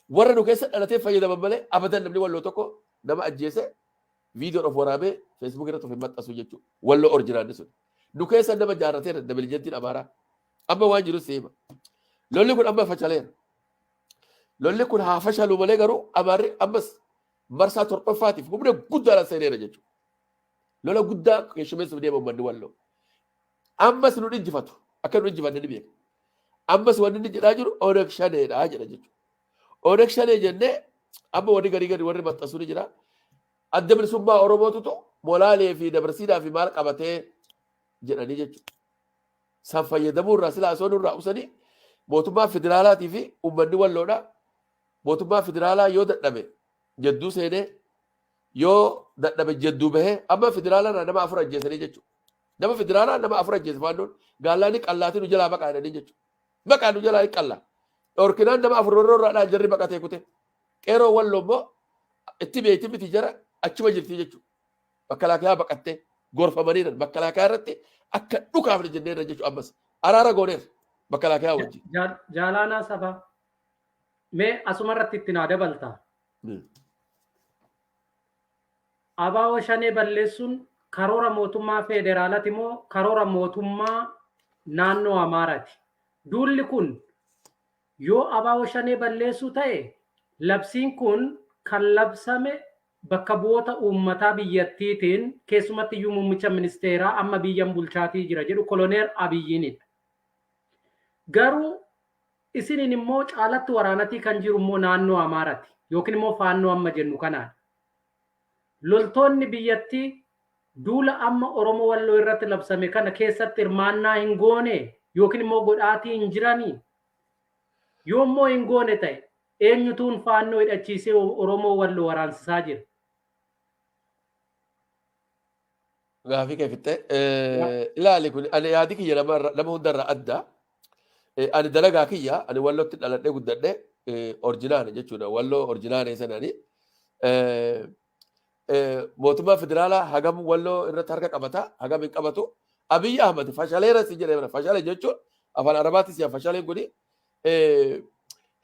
warra nu keessa dhalatee fayyadaman malee abadan namni Walloo tokko nama ajjeese viidiyoon of waraabee Facebook irratti of hin maxxansu jechuudha. Walloo originalli sun. Nu keessa nama jaarrateera double agentiin Amaaraa. Amma waan jiru seema. Lolli kun amma fashaleera. Lolli kun haa fashalu malee garuu Amaarri ammas marsaa torbaffaatiif humna guddaadhaan seeneera jechuudha. Lola guddaa keessummeessuuf deema uummanni Walloo. Ammas nu injifatu. Akka nu injifanne ni beeka. Ammas wanni inni jedhaa jiru Oneg Shaneedha jedha jechuudha. Oneg Shanee jennee amma wanni garii gadi warri maxxansu ni jira. Adda Bilisummaa Oromootutu Molaalee fi Dabarsiidhaa fi maal qabatee jedhanii jechuudha. San fayyadamuu irraa silaa osoo nurraa usanii mootummaa federaalaatii fi uummanni Walloodha. Mootummaa federaalaa yoo dadhabe jidduu seenee Yoo dadhabe jedduu bahee amma federaalarraa nama 4 ajjeesanii jechuudha. Nama federaalaa nama 4 ajjeese faannoon gaallaani qallaatii nu jalaa baqaa jedhanii jechuudha. Baqaa nu jalaa qallaa. Dhorkinaan nama 4 warra irraa jarri baqatee kute. Qeeroo Walloo immoo itti beekti miti jara achuma jirti jechuudha. Makalaakaa baqattee gorfamaniiran makalaakaa irratti akka dhukaafne jenneerra jechuudha ammas. Araara gooneerra makalaakaa wajjin. Jaalaanaa Sabaa, mee asuma irratti itti naa dabalta. Abaawoo Shanee balleessuun karoora mootummaa federaalaati moo karoora mootummaa naannoo Amaaraati? Duulli kun yoo Abaawoo Shanee balleessuu ta'e, labsiin kun kan labsame bakka bu'oota uummataa biyyattiitiin, keessumatti iyyuu muummicha ministeeraa amma biyyan bulchaatii jira jedhu Koloneel Abiyyiinidha. Garuu isiniin immoo caalatti waraanatii kan jiru immoo naannoo Amaaraati yookiin immoo Faannoo amma jennu kanaadha. Loltoonni biyyattii duula amma Oromoo Walloo irratti labsame kana keessatti hirmaannaa hin goone yookiin immoo godhaatii hin jiranii? Yoo immoo hin goone ta'e, eenyutuun Faannoo hidhachiisee Oromoo Walloo waraansisaa jira? Gaafii kee fixxee. Ilaali, kun ani yaadi kiyya nama hundarraa adda. Ani dalagaa kiyya, ani Wallootti dhaladhee guddadhee, orjinaane jechuudha. Walloo orjinaane sanani. Mootummaa federaalaa hagam Walloo irratti harka qabata, hagam hin qabatu. Abiyyi Ahmad fashaleera si jedhee, fashale jechuun afaan Arabaatti si'a fashaleen kuni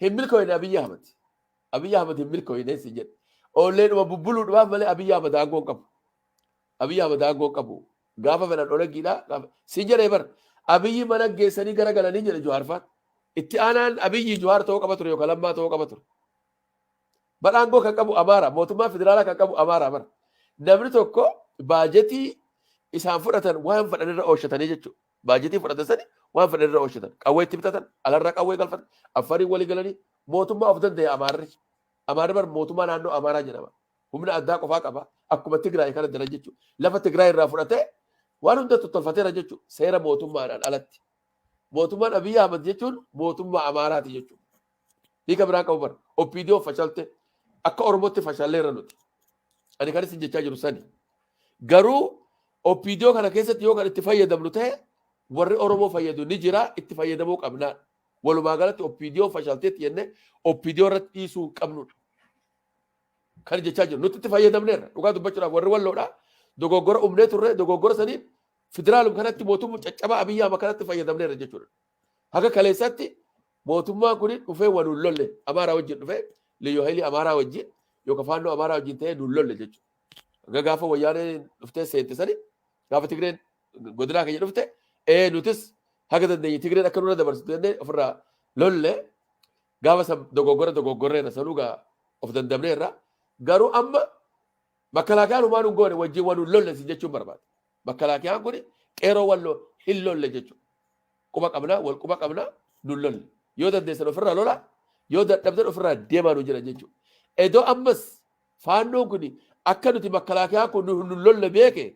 hin milkooyne Abiyyi Ahmad. Abiyyi Ahmad hin milkooyne si jedhe. Oollee dhuma bubbuluudhaaf malee Abiyyi Ahmad aangoo hin qabu. Abiyyi Ahmad aangoo hin qabu. Gaafa fedhan Onegiidha. Si jedhee bar, Abiyyi mana geessanii garagalanii jedhe Jawaar faan. Itti aanaan Abiyyi Jawaar ta'uu qaba ture yookaan Lammaa ta'uu qaba ture. Bar aangoo kan qabu Amaara, mootummaa federaalaa kan qabu Amaara bara. Namni tokko baajetii isaan fudhatan waan fedhan irra oolchatanii jechuudha. Baajetii fudhatan sani waan fedhan irra oolchatan. Qawwee itti bitatan, alarraa qawwee galfatan, Affarii walii galanii mootummaa of danda'e Amaarri. Amaarri bar mootummaa naannoo Amaaraa jedhama. Humna addaa qofaa qaba. Akkuma Tigraay kana daran jechuudha. Lafa Tigraay irraa fudhatee waan hunda tottolfateera jechuudha. Seera mootummaadhaan alatti. Mootummaan Abiyyi Ahmad jechuun mootummaa Amaaraati jechuudha. Hiika biraan qabu bara. OPDO fashalte, akka Oromootti fashalleerra nuti. Ani kan isin jechaa jiru sani. Garuu OPDO kana keessatti yoo kan itti fayyadamnu ta'e, warri Oromoo fayyadu ni jira, itti fayyadamuu qabnaa. Walumaa galatti OPDO fashalteetti jennee OPDO irratti dhiisuu hin qabnudha. Kan jechaa jiru nuti itti fayyadamneerra. Dhugaa dubbachuudhaaf warri Walloodha. Dogoggora umnee turre, dogoggora saniin federaalum kanatti, mootummaa caccabaa Abiyyi Ahmad kanatti fayyadamneerra jechuudha. Haga kaleessatti mootummaan kun dhufee wa nuun lolle, Amaaraa wajjin dhufee, Liyyuu Hayilii Amaaraa wajjin yookaan Faannoo Amaaraa wajjin ta'ee nuun lolle jechuudha. Haga gaafa Wayyaanee dhuftee seente sani, gaafa Tigreen godinaa keenya dhufte, nutis haga dandeenye Tigreen akka nurra dabarsitu jennee ofirraa lolle. Gaafa san dogoggora dogoggorreerra, sanuu gaa of dandamneerra. Garuu amma makalaakaan humaa nun goone, wajjin wa nuun lolle si jechuun barbaada. Makalaakiyaan kun qeeroo Walloo hin lolle jechuudha. Quba qabnaa, wal quba qabnaa, nun lolle. Yoo dandeessan ofirraa lola, yoo dadhabdan ofirraa deemaa nu jedhan jechuudha. Edoo ammas Faannoon kun akka nuti makalaakiyaan kun nun lolle beeke,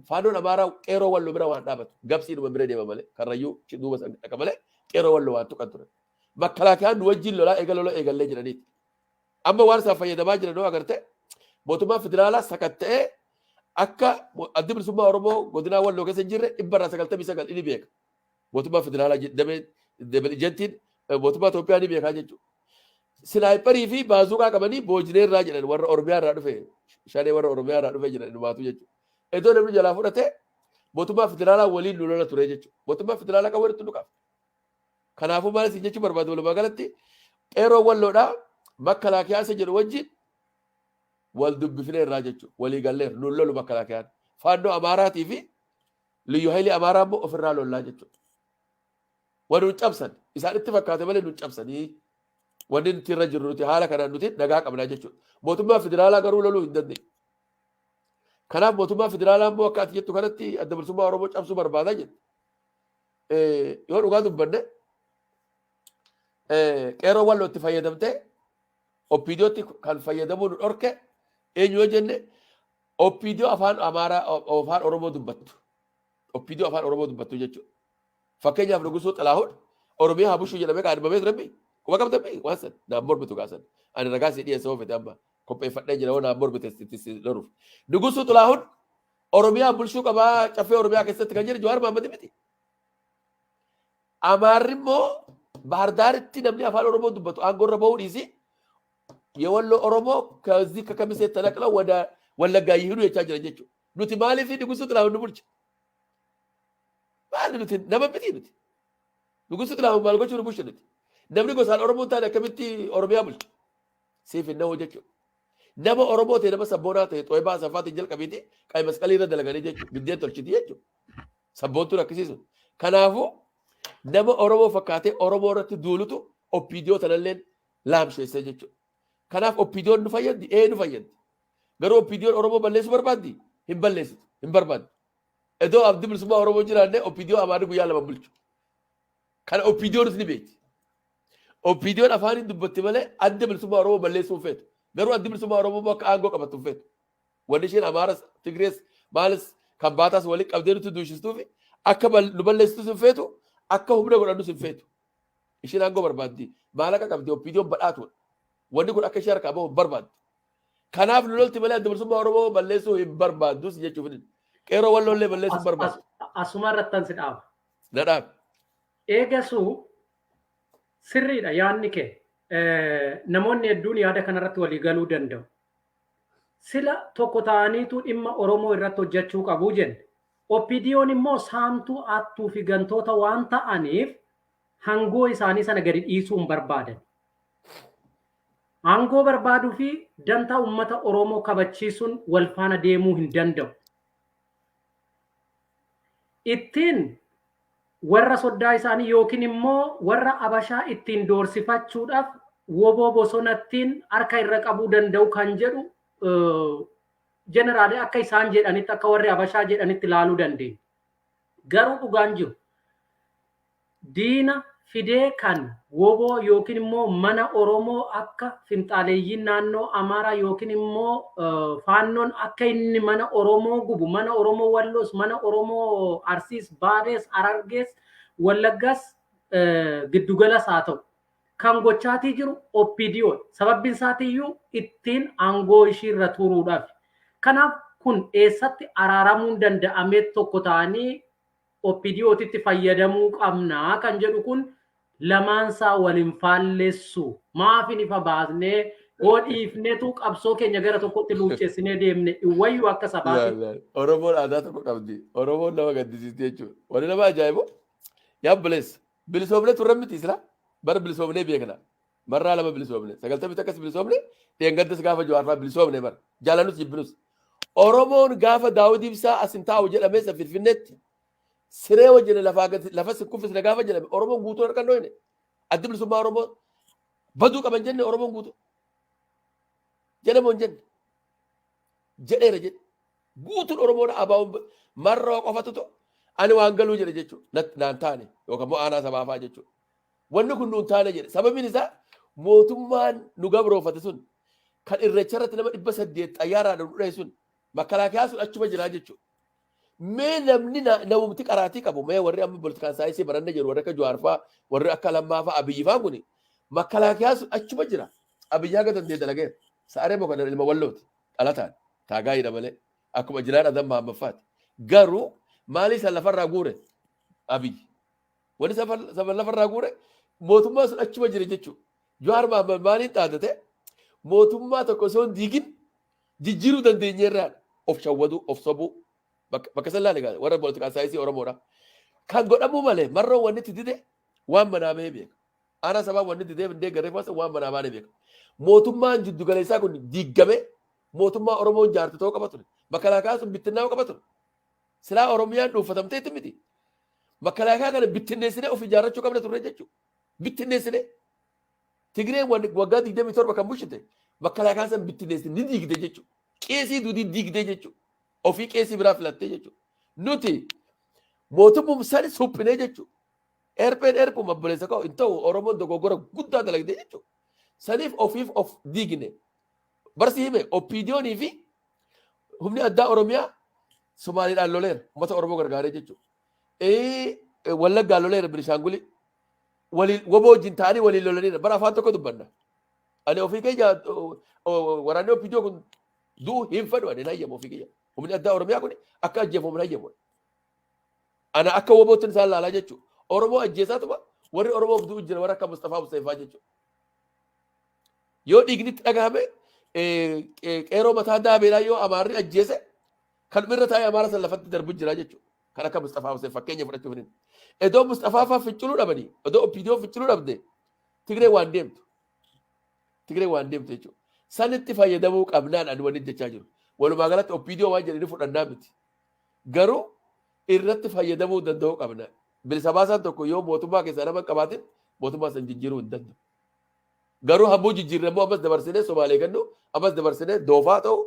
Faannoon Amaaraa qeeroo Walloo bira waan dhaabatu. Gabsiidhuma bira deema malee, Karrayyuu duuba san dhaqa malee qeeroo Walloo waan tuqan ture. Makalaakiyaan nu wajjin lolaa eega lola eegallee jedhaniiti. Amma waan isaan fayyadamaa jiran yoo agarte, mootummaan federaalaa sakatta'ee akka Addi Bilisummaa Oromoo godinaa Walloo keessa hin jirre 99% inni beeka. Mootummaa federaalaa damee double agentiin mootummaa Itoophiyaa ni beekaa jechuudha. Sniperii fi baazuqaa qabanii boojineerraa jedhan, warra Oromiyaa irraa dhufe, Shanee warra Oromiyaa irraa dhufe jedhan inumaatu jechuudha. Iddoo namni jalaa fudhate mootummaa federaalaa waliin nu lola ture jechuudha. Mootummaa federaalaa kan walitti nu qaba. Kanaafuu maal isin jechuu barbaadu, walumaa galatti qeeroo Walloodhaa makalaakiyaa isa jedhu wajjin wal dubbifnee irraa jechuudha. Walii galleer nun lolu makalaakiyaan. Faannoo Amaaraatii fi Liyyu Hayilii Amaaraa immoo ofirraa lollaa jechuudha. Waan nun cabsan isaan itti fakkaate malee nun cabsanii, wanni nuti irra jirru nuti haala kanaan nuti nagaa qabnaa jechuudha. Mootummaa federaalaa garuu loluu hin dandeenye. Kanaaf mootummaa federaalaa immoo akka ati jettu kanatti Adda Bilisummaa Oromoo cabsuu barbaadaa jette. Yoo dhugaa dubbanne, qeeroo Walloo itti fayyadamtee OPDOtti kan fayyadamuu nu dhorke eenyu yoo jenne, OPDO afaan Amaaraa, afaan Oromoo dubbattu. OPDO afaan Oromoo dubbattu jechuudha. Fakkeenyaaf Nugusuu Xilaahun Oromiyaa haa bushuu jedhamee kaadhimamee ture. Quba qabdammi waan san naan mormitu kaasan. Ani ragaa si dhiyeessa oofete amma. Qopheeffadhee jira waan mormite loruuf. Nugusuu Xilaahun Oromiyaa bulchuu qabaa caffee Oromiyaa keessatti kan jiru Jawaar Mohaammed miti. Amaarri immoo Bahar Daaritti namni afaan Oromoo dubbatu aangoo irra bahuu dhiisi የወሎ ኦሮሞ ከዚህ ከከሚሴ ተነቅለው ወደ ወለጋ ይሄዱ jechaa jiran jechuudha. Nuti maaliif Nugusuu Xilaahun nu bulcha? Maali nuti nama miti nuti? Nugusuu Xilaahun maal gochuu nu bulcha nuti? Namni gosaan Oromoo taane akkamitti Oromiyaa bulcha? Siif hin na'u jechuudha. Nama Oromoo ta'e, nama sabboonaa ta'e, Xooyibaa Asaffaatiin jalqabeeti qayi masqalii irra dalaganii jechuudha. Biddeen tolchiti jechuudha. Sabboontuun akkasiisu. Kanaafuu nama Oromoo fakkaatee Oromoo irratti duulutu OPDO tanalleen laamsheessee jechuudha. Kanaaf OPDOn nu fayyaddi? Ee, nu fayyaddi. Garuu OPDOn Oromoo balleessuu barbaaddi? Hin balleessitu. Hin barbaaddi. Iddoo abdii bilisummaa Oromoo jiraanne OPDO Amaarri guyyaa 2 bulchu. Kana OPDOnis ni beekti. OPDOn afaaniin dubbatti malee adda bilisummaa Oromoo balleessuu hin feetu. Garuu addi bilisummaa Oromoo akka aangoo qabattu hin feetu. Wanni isheen Amaaras, Tigrees, maalis kan baataas walitti qabdee nutti duushistuufi akka nu balleessitus hin feetu, akka humna godhannus hin feetu. Isheen aangoo barbaaddi. Maallaqa qabdi, OPDOn badhaatuudha. Wanni kun akka ishee harkaa bahu hin barbaaddu. Kanaaf nu lolti malee adda bilisummaa Oromoo balleessuu hin barbaaddus jechuuf. Qeerroo Walloollee balleessuu hin barbaaddu. Asuma irrattan si dhaaba. Na dhaabe. Eegasuu sirriidha yaadni kee. Namoonni hedduun yaada kanarratti walii galuu danda'u. Sila tokko ta'aniitu dhimma Oromoo irratti hojjechuu qabu jenne. OPDOn immoo saamtuu, attuu fi gantoota waan ta'aniif hangoo isaanii sana gadi dhiisuu hin barbaadan. Aangoo barbaaduu fi dantaa uummata Oromoo kabachiisuun wal faana deemuu hin danda'u. Ittiin warra soddaa isaanii yookiin immoo warra Abashaa ittiin doorsifachuudhaaf woboo bosonattiin harka irra qabuu danda'u kan jedhu jeneraalee akka isaan jedhanitti, akka warri Abashaa jedhanitti ilaaluu dandeenya. Garuu dhugaan jiru diina fidee kan woboo yookiin immoo mana Oromoo akka finxaaleeyyiin naannoo Amaaraa yookiin immoo Faannoon akka inni mana Oromoo gubu, mana Oromoo Walloos, mana Oromoo Arsiis, Baalees, Harargees, Wallaggaas, giddugalas haa ta'u kan gochaatii jiru OPDO. Sababbiin isaatiiyyuu ittiin aangoo ishiirra turuudhaaf. Kanaaf kun eessatti araaramuun danda'amee tokko ta'anii OPDOtitti fayyadamuu qabnaa kan jedhu kun lamaansaa waliin faallessu. Maafin ifa baasnee hoo dhiifnetu qabsoo keenya gara tokkotti luucceessinee deemne wayyuu akka sabaati? Oromoon aadaa tokko qabdi. Oromoon nama gaddisiisti jechuudha. Wanni nama ajaa'ibu, yaa obboleessa, bilisoomnee turre miti isla bara bilisoomnee beekna. Marraa lama bilisoomne. 91s bilisoomne, dheengaddas gaafa Jawaarfaa bilisoomne bara. Jaalanus jibbinus. Oromoon gaafa Daawud Ibsaa as hin taa'u jedhamee isa Finfinneetti siree wajjin lafaa lafa si kuffisne gaafa jedhame, Oromoon guutuun harka hin dhoyne. Addi bilisummaa Oromoo baduu qaban jenne Oromoon guutuu. Jedhamoo hin jenne? Jedheera jedhe. Guutuun Oromoon abaa'uun marroo qofatu ani waan galuu jedhe jechuudha. Naan taane yookaan immoo aanaa sabaafaa jechuudha. Wanni kun nuun taane jedhe. Sababiin isaa mootummaan nu gabroofate sun kan Irreecha irratti nama 800 xayyaaraan nu dhahe sun, makalaakiyaa sun achuma jiraa jechuudha. Mee namni namumti qaraatii qabu, mee warri amma political science baranne jiru, warri akka Jawaar fa'aa, warri akka Lammaa fa'aa, Abiyyi fa'aa kuni, makalaakiyaa sun achuma jira. Abiyyi haga danda'e dalageera. Sa'aree Mokonnon ilma Wallooti. Dhalataan. Taagaayidha malee. Akkuma jiraan Adam Mahammad. Garuu maali san lafarraa guure Abiyyi? Wanni san lafarraa guure mootummaa sun achuma jira jechuudha. Jawaar Mahammad maaliin dhaadate? Mootummaa tokko osoo hin diigin jijjiiruu dandeenyeerraa of shawwaduu, of sobuu, bakka san laale warra political science Oromoodha. Kan godhamuu malee marroo wanni itti dide waan manaa bahee beeka. Aanaa sabaa wanni didee hin deeggarree waan manaa baanee beeka. Mootummaan jiddu galeessaa kun diigame mootummaa Oromoon jaarte ta'uu qaba ture. Makalaakaa sun bittinnaa'uu qaba ture. Silaa Oromiyaan dhuunfatamteetti miti. Makalaakaa kana bittinneessinee of ijaarrachuu qabna turre jechuudha. Bittinneessinee. Tigreen waggaa 27 kan bulchite makalaakaa san bittinneessine ni diigde jechuudha. Qeesii duudii diigdee jechuudha. Ofii qeesii biraa filattee jechuudha. Nuti mootummaa sani suphinee jechuudha. Erpheen erphuma, obboleessa koo, hin ta'u. Oromoon dogoggora guddaa dalagdee jechuudha. Saniif ofiif of diigne. Barsi hime OPDOnii fi humni addaa Oromiyaa Somaaliidhaan loleera. Uummata Oromoo gargaaree jechuudha. Wallaggaan loleera, Binishaangulii. Waliin woboo wajjin ta'anii waliin lolaniira. Bara afaan tokko dubbanna. Ani ofii keenya waraanni OPDO kun du'u hin fedhu, ani hin hayyamu ofii kiyya. Humni addaa Oromiyaa kun akka ajjeefamu hin hayyamu. Ana akka WBOtti isaan laalaa jechuudha. Oromoo ajjeesaatuma warri Oromoof du'u jira, warra akka Mustafaa Hussein jechuudha. Yoo dhiigni itti dhagahame, qeeroo mataa daabeedhaa yoo Amaarri ajjeese, kan irra taa'ee Amaara san lafatti darbu jira jechuudha. Kan akka Mustafaa Hussein fakkeenya fudhachuuf hin. Iddoo Mustafaa fa'aa finciluu dhabanii, iddoo OPDO finciluu dhabde, Tigree waan deemtu. Tigree waan deemtu jechuudha. Sanitti fayyadamuu qabnaan ani wanni jechaa jiru. Walumaa galatti OPDO waan jedhanii fudhannaa miti. Garuu irratti fayyadamuu danda'uu qabna. Bilisa baasaan tokko yoo mootummaa keessaa nama hin qabaatin, mootummaa san jijjiiruu hin danda'u. Garuu hammuu jijjiirre immoo ammas dabarsinee Somaalee kennu, ammas dabarsinee doofaa ta'u,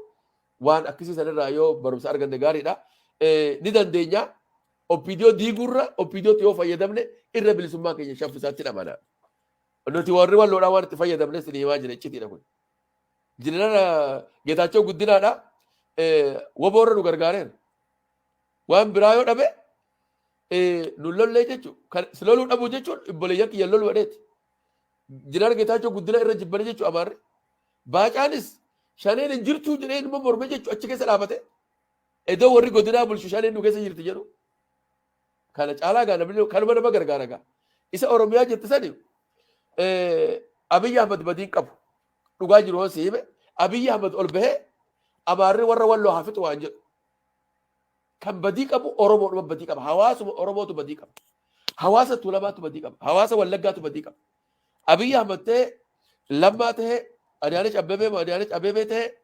waan akkasii sanirraa yoo barumsa arganne gaariidha. Ni dandeenya. OPDO diiguurra OPDOtti yoo fayyadamne irra bilisummaa keenya shaffisaatti dhamana. Nuti warri Walloodhaa waan itti fayyadamne isin himaa jira, iccitiidha kun. Jeneraal Geetaachoo Guddinaadha. WBOrra nu gargaareera. Waan biraa yoo dhabe nu lollee jechuudha. Si loluu dhabuu jechuun obboleeyyan kiyya loluu jedheeti. Jeneraal Geetaachoo Guddinaa irra jibbanii jechuudha Amaarri. Baacaanis Shaneen hin jirtuu jedhee ilma morme jechuudha achi keessa dhaabate. Iddoo warri godinaa bulchu Shaneen nu keessa jirti jedhu. Kana caalaa gaa namni kanuma nama gargaara gaa. Isa Oromiyaa jirti sani Abiyyi Ahmad badiin qabu. Dhugaa jiru hoo si hime, Abiyyi Ahmad ol bahee Amaarri warra Walloo haa fixu waan jedhu. Kan badii qabu Oromoodhuma badii qaba. Hawaasuma Oromootu badii qaba. Hawaasa Tuulamaatu badii qaba. Hawaasa Wallaggaatu badii qaba. Abiyyi Ahmad ta'ee, Lammaa ta'ee, Adaanech Abbebee moo Adaanech Abeebee ta'ee,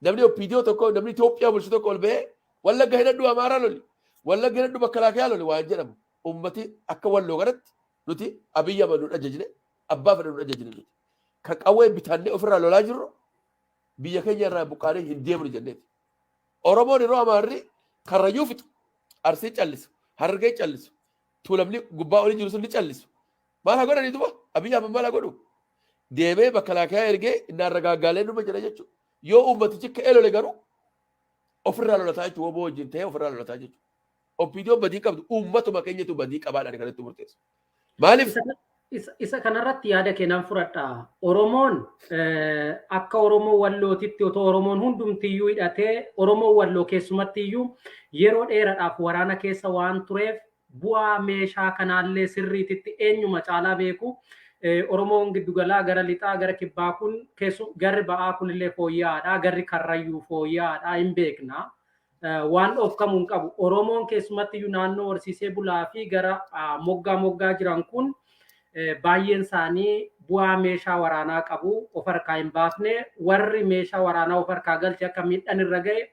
namni OPDO tokko, namni Itoophiyaa bulchu tokko ol bahee Wallagga hidhadhu Amaaraa loli, Wallagga hidhadhu Makalaakiyaa loli waan jedhamu, ummati akka Walloo kanatti nuti Abiyyi Ahmad nu ajajne, abbaa fedhe nu ajajne nuti. Kan qawwee bitannee ofirraa lolaa jirru biyya keenya irraa buqqaanee hin deemnu jenneeti. Oromoon yeroo Amaarri Karrayyuu fixu, Arsii callisu, Harargee callisu, Tuulamni gubbaa olii jiru sun ni callisu. Maal haa godhanii duba? Abiyyi Ahmad maal haa godhu? Deemee makalaakiyaa ergee innaan ragaaggaalee numa jira jechuudha. Yoo uummatichi ka'ee lole garuu ofirraa lolataa jechuudha. WBO wajjin ta'ee ofirraa lolataa jechuudha. OPDO badii qabdu, uummatuma keenyatu badii qabaadhaan kanatti murteessu. Maaliif? Isa kanarratti yaada kee nan fudhadha. Oromoon akka Oromoo Wallootitti otoo Oromoon hundumtiyyuu hidhatee, Oromoon Walloo keessumattiyyuu yeroo dheeraadhaaf waraana keessa waan tureef bu'aa meeshaa kanaallee sirriititti eenyuma caalaa beeku. Oromoon giddugalaa gara lixaa, gara kibbaa kun, keessu garri ba'aa kunillee fooyya'aadha. Garri Karrayyuu fooyya'aadha, hin beekna. Waan dhoofkamuu hin qabu. Oromoon keessumattiyyuu naannoo horsiisee bulaa fi gara moggaa moggaa jiran kun baay'een isaanii bu'aa meeshaa waraanaa qabu of harkaa hin baafne. Warri meeshaa waraanaa of harkaa galche akka miidhaan irra ga'e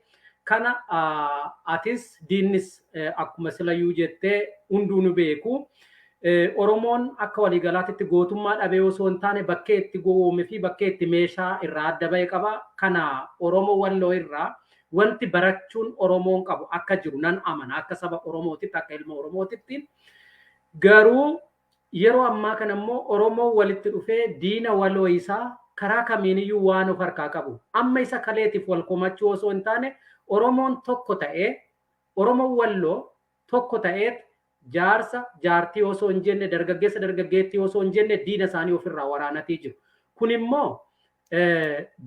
kana atis diinnis akkuma silayyuu jettee hunduu nu beeku. Oromoon akka waliigalaatitti gootummaa dhabee osoo hin taane bakkee itti gowwoome fi bakkee itti meeshaa irraa adda ba'e qaba. Kana Oromoo Walloo irraa wanti barachuun Oromoon qabu akka jiru nan amana, akka saba Oromootitti, akka ilma Oromootitti. Garuu yeroo ammaa kana immoo Oromoon walitti dhufee diina waloo isaa karaa kamiiniyyuu waan of harkaa qabu. Amma isa kaleetiif wal komachuu osoo hin taane, Oromoon tokko ta'ee, Oromoon Walloo tokko ta'eet jaarsa jaartii osoo hin jenne, dargaggeessa dargaggeettii osoo hin jenne, diina isaanii ofirraa waraanatii jiru. Kun immoo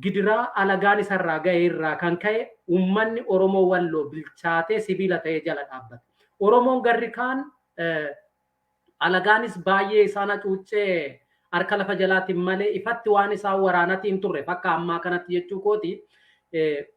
gidiraa alagaan isarraa ga'e irraa kan ka'e uummanni Oromoo Walloo bilchaatee sibiila ta'ee jala dhaabbata. Oromoon garri kaan alagaanis baay'ee isaan hacuuccee harka lafa jalaatiin malee ifatti waan isaan waraanatii hin turre akka ammaa kanatti jechuu kooti,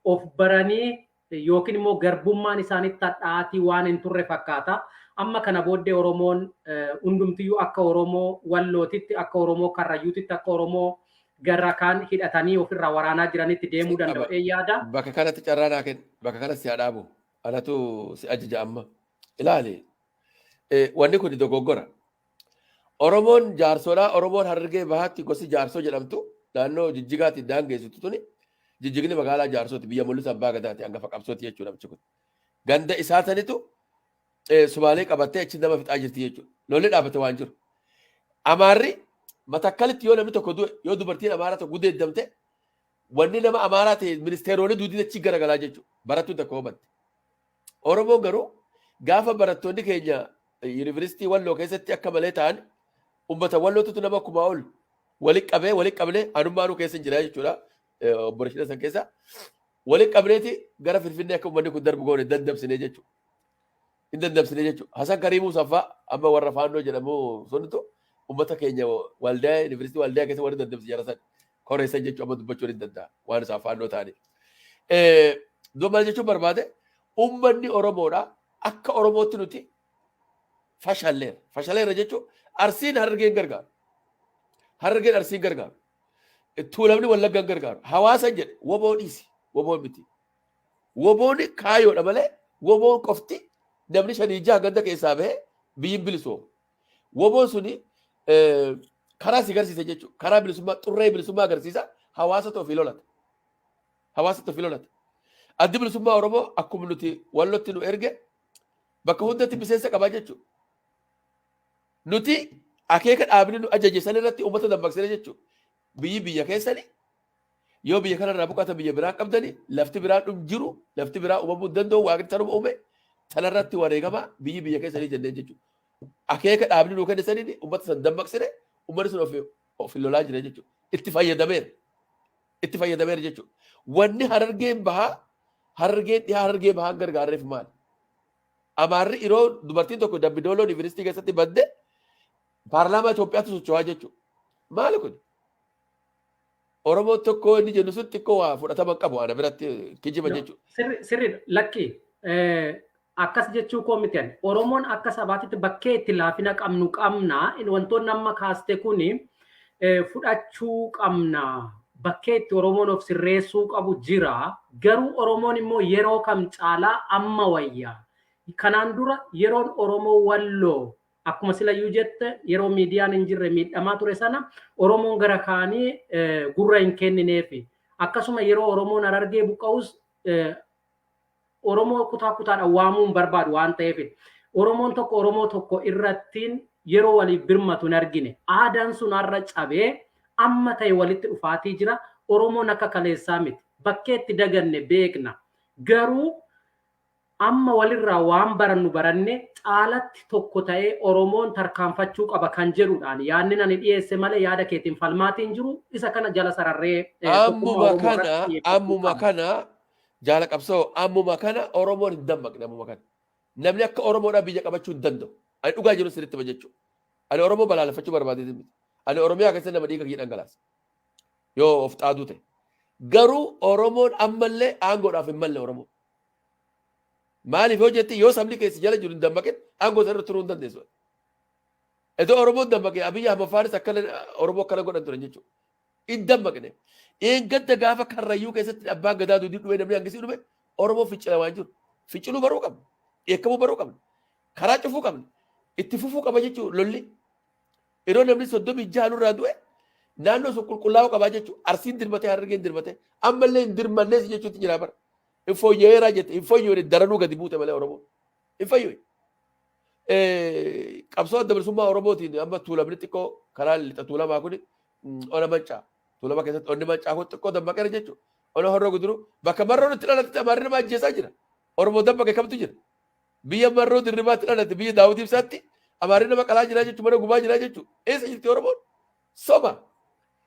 of baranii yookiin immoo garbummaan isaanitti hadhaa'atii waan hin turre fakkaata. Amma kana booddee Oromoon hundumtiyyuu akka Oromoo Wallootitti, akka Oromoo Karrayyuutitti, akka Oromoo garra kaan hidhatanii ofirraa waraanaa jiranitti deemuu danda'u yaada. Bakka kanatti carraa naa kenni. Bakka kanatti si haa dhaabu. Anatu si ajaja amma. Ilaali. Wanni kun dogoggora. Oromoon jaarsoodhaa, Oromoon Harargee Bahaatti gosi Jaarsoo jedhamtu naannoo Jijjigaatti daangeessitu tuni, Jijjigni magaalaa Jaarsooti, biyya mul'isa abbaa gadaati, hangafa qabsooti jechuudha namichi kun. Ganda isaa sanitu Sumaalee qabattee achi nama fixaa jirti jechuudha. Lolli dhaabbate waan jiru. Amaarri Matakkalitti yoo namni tokko du'e, yoo dubartiin Amaaraa tokko gudeeddamte, wanni nama Amaaraa ta'e ministeeronni duudin achi garagalaa jechuudha. Barattuun tokko hubatte. Oromoon garuu gaafa barattoonni keenya yuunivarsiitii Walloo keessatti akka malee ta'an, uummata Wallootutu nama 1000 ol Walitti qabee, walitti qabnee, anummaanuu keessa jira jechuudha. Obbo Rashida san keessa. Walitti qabneeti gara Finfinnee akka uummanni kun darbu goone, dandamsine jechuudha. Hin dandamsine jechuudha. Hasan Kariimuu Saffaa amma warra Faannoo jedhamu sunitu uummata keenya Waldaa, yuunivarsiitii Waldaa keessa warri dandamsi jara san koreessan jechuudha, amma dubbachuu hin danda'a waan isaan Faannoo ta'aniif. Duuba maal jechuun barbaade, uummanni Oromoodha, akka Oromootti nuti fashalleera. Fashaleera jechuun Arsiin Harargeen gargaaru. Harargeen Arsiin gargaaru. Tuulamni Wallaggaan gargaaru. Hawaasa jedhe, WBO dhiisi. WBOn miti. WBOn kaayoodha malee WBOn qofti namni shanii jaha ganda keessaa bahee biyyi bilisoomu. WBOn suni karaa si agarsiisa jechuudha. Karaa bilisummaa, xurree bilisummaa agarsiisa. Hawaasa ofii lolata. Hawaasa ofii lolata. Addi Bilisummaa Oromoo akkuma nuti Wallotti nu erge bakka hundatti miseensa qabaa jechuudha. Nuti akeeka dhaabni nu ajaje san irratti uummata dammaqsine jechuudha. Biyyi biyya keessani, yoo biyya kanarraa buqatan biyya biraa qabdani, lafti biraa dhum jiru, lafti biraa uumamuu hin danda'u, Waaqni sanuma uume, sanarratti wareegama, biyyi biyya keessanii jenneen jechuudha. Akeeka dhaabni nu kenne saniin uummata san dammaqsine, uummanni sun ofi lolaa jira jechuudha. Itti fayyadameera. Itti fayyadameera jechuudha. Wanni Harargeen bahaa, Harargeen dhihaa Harargee bahaa gargaarreef maali? Amaarri yeroo dubartiin tokko Dambidooloo yuunivarsiitii keessatti badde paarlaamaa Itoophiyaatu socho'aa jechuudha. Maali kun? Oromoo tokko inni jennu sun xiqqoo waa fudhatama qabu ana biratti, kijiba jechuudha. Sirriidha. Lakki, akkas jechuu koo miti ani. Oromoon akka sabaatitti bakkee itti laafina qabnu qabna. Wantoonni amma kaaste kuni fudhachuu qabna. Bakkee itti Oromoon of sirreessuu qabu jira. Garuu Oromoon immoo yeroo kam caalaa amma wayya. Kanaan dura yeroon Oromoo Walloo, akkuma silayyuu jette, yeroo miidiyaan hin jirre miidhamaa ture sana Oromoon gara kaanii gurra hin kennineefi. Akkasuma yeroo Oromoon Harargee buqqa'us Oromoo kutaa kutaadhaan waamuu hin barbaadu waan ta'eef. Oromoon tokko Oromoo tokko irrattiin yeroo waliif birmatu hin argine. Aadaan sun har'a cabee amma ta'e walitti dhufaatii jira. Oromoon akka kaleessaa miti. Bakkee itti daganne beekna. Garuu amma walirraa waan barannu baranne caalatti tokko ta'ee Oromoon tarkaanfachuu qaba kan jedhudhaan yaadni ani dhiyeesse malee yaada keetiin falmaatiin jiru isa kana jala sararree Ammuma kana, ammuma kana, jaala qabsoo, ammuma kana Oromoon hin dammaqne ammuma kana. Namni akka Oromoodhaa biyya qabachuu hin danda'u. Ani dhugaa jiru sirriitti hima jechuudha. Ani Oromoo balaaleffachuu barbaadee miti. Ani Oromiyaa keessatti nama dhiiga kiyya dhangalaasa. Yoo of xaaduu ta'e. Garuu Oromoon ammallee aangoodhaaf hin malle Oromoo. Maaliif yoo jette, yoo sabni keessa jala jiru hin dammaqin aangoo sana irra turuu hin dandeessu. Iddoo Oromoon dammaqe Abiyyi Ahmad faanis akkana Oromoo akkana godhan turan jechuudha. Hin dammaqne. Eeggadda gaafa Karrayyuu keessatti abbaan gadaa duudii dhume, namni hangisii dhume, Oromoo fincila waan jiru. Finciluu baruu qabna. Dheekkamuu baruu qabna. Karaa cufuu qabna. Itti fufuu qaba jechuudha lolli. Yeroo namni 36 nurraa du'e naannoo sun qulqullaa'uu qabaa jechuudha. Arsiin dirmatee, Harargeen dirmatee, ammallee hin dirmannees jechuutti jira bara. Hin fooyya'eeraa jette, hin fooyya'e, daranuu gadi buute malee Oromoo. Hin fooyya'e. Qabsoo Adda Bilisummaa Oromootiin amma Tuulamni xiqqoo karaa lixa Tuulamaa kun, ona Maccaa. Tuulama keessatti onni Maccaa kun xiqqoo dammaqeera jechuudha. Ona Horroo Guduruu bakka Marroon itti dhalatte Amaarri nama ajjeesaa jira. Oromoo dammaqe kamtu jira? Biyya Marroo Dirribaatti dhalate, biyya Daawud Ibsaatti Amaarri nama qalaa jira jechuudha, mana gubaa jira jechuudha. Eessa jirti Oromoon? Soba.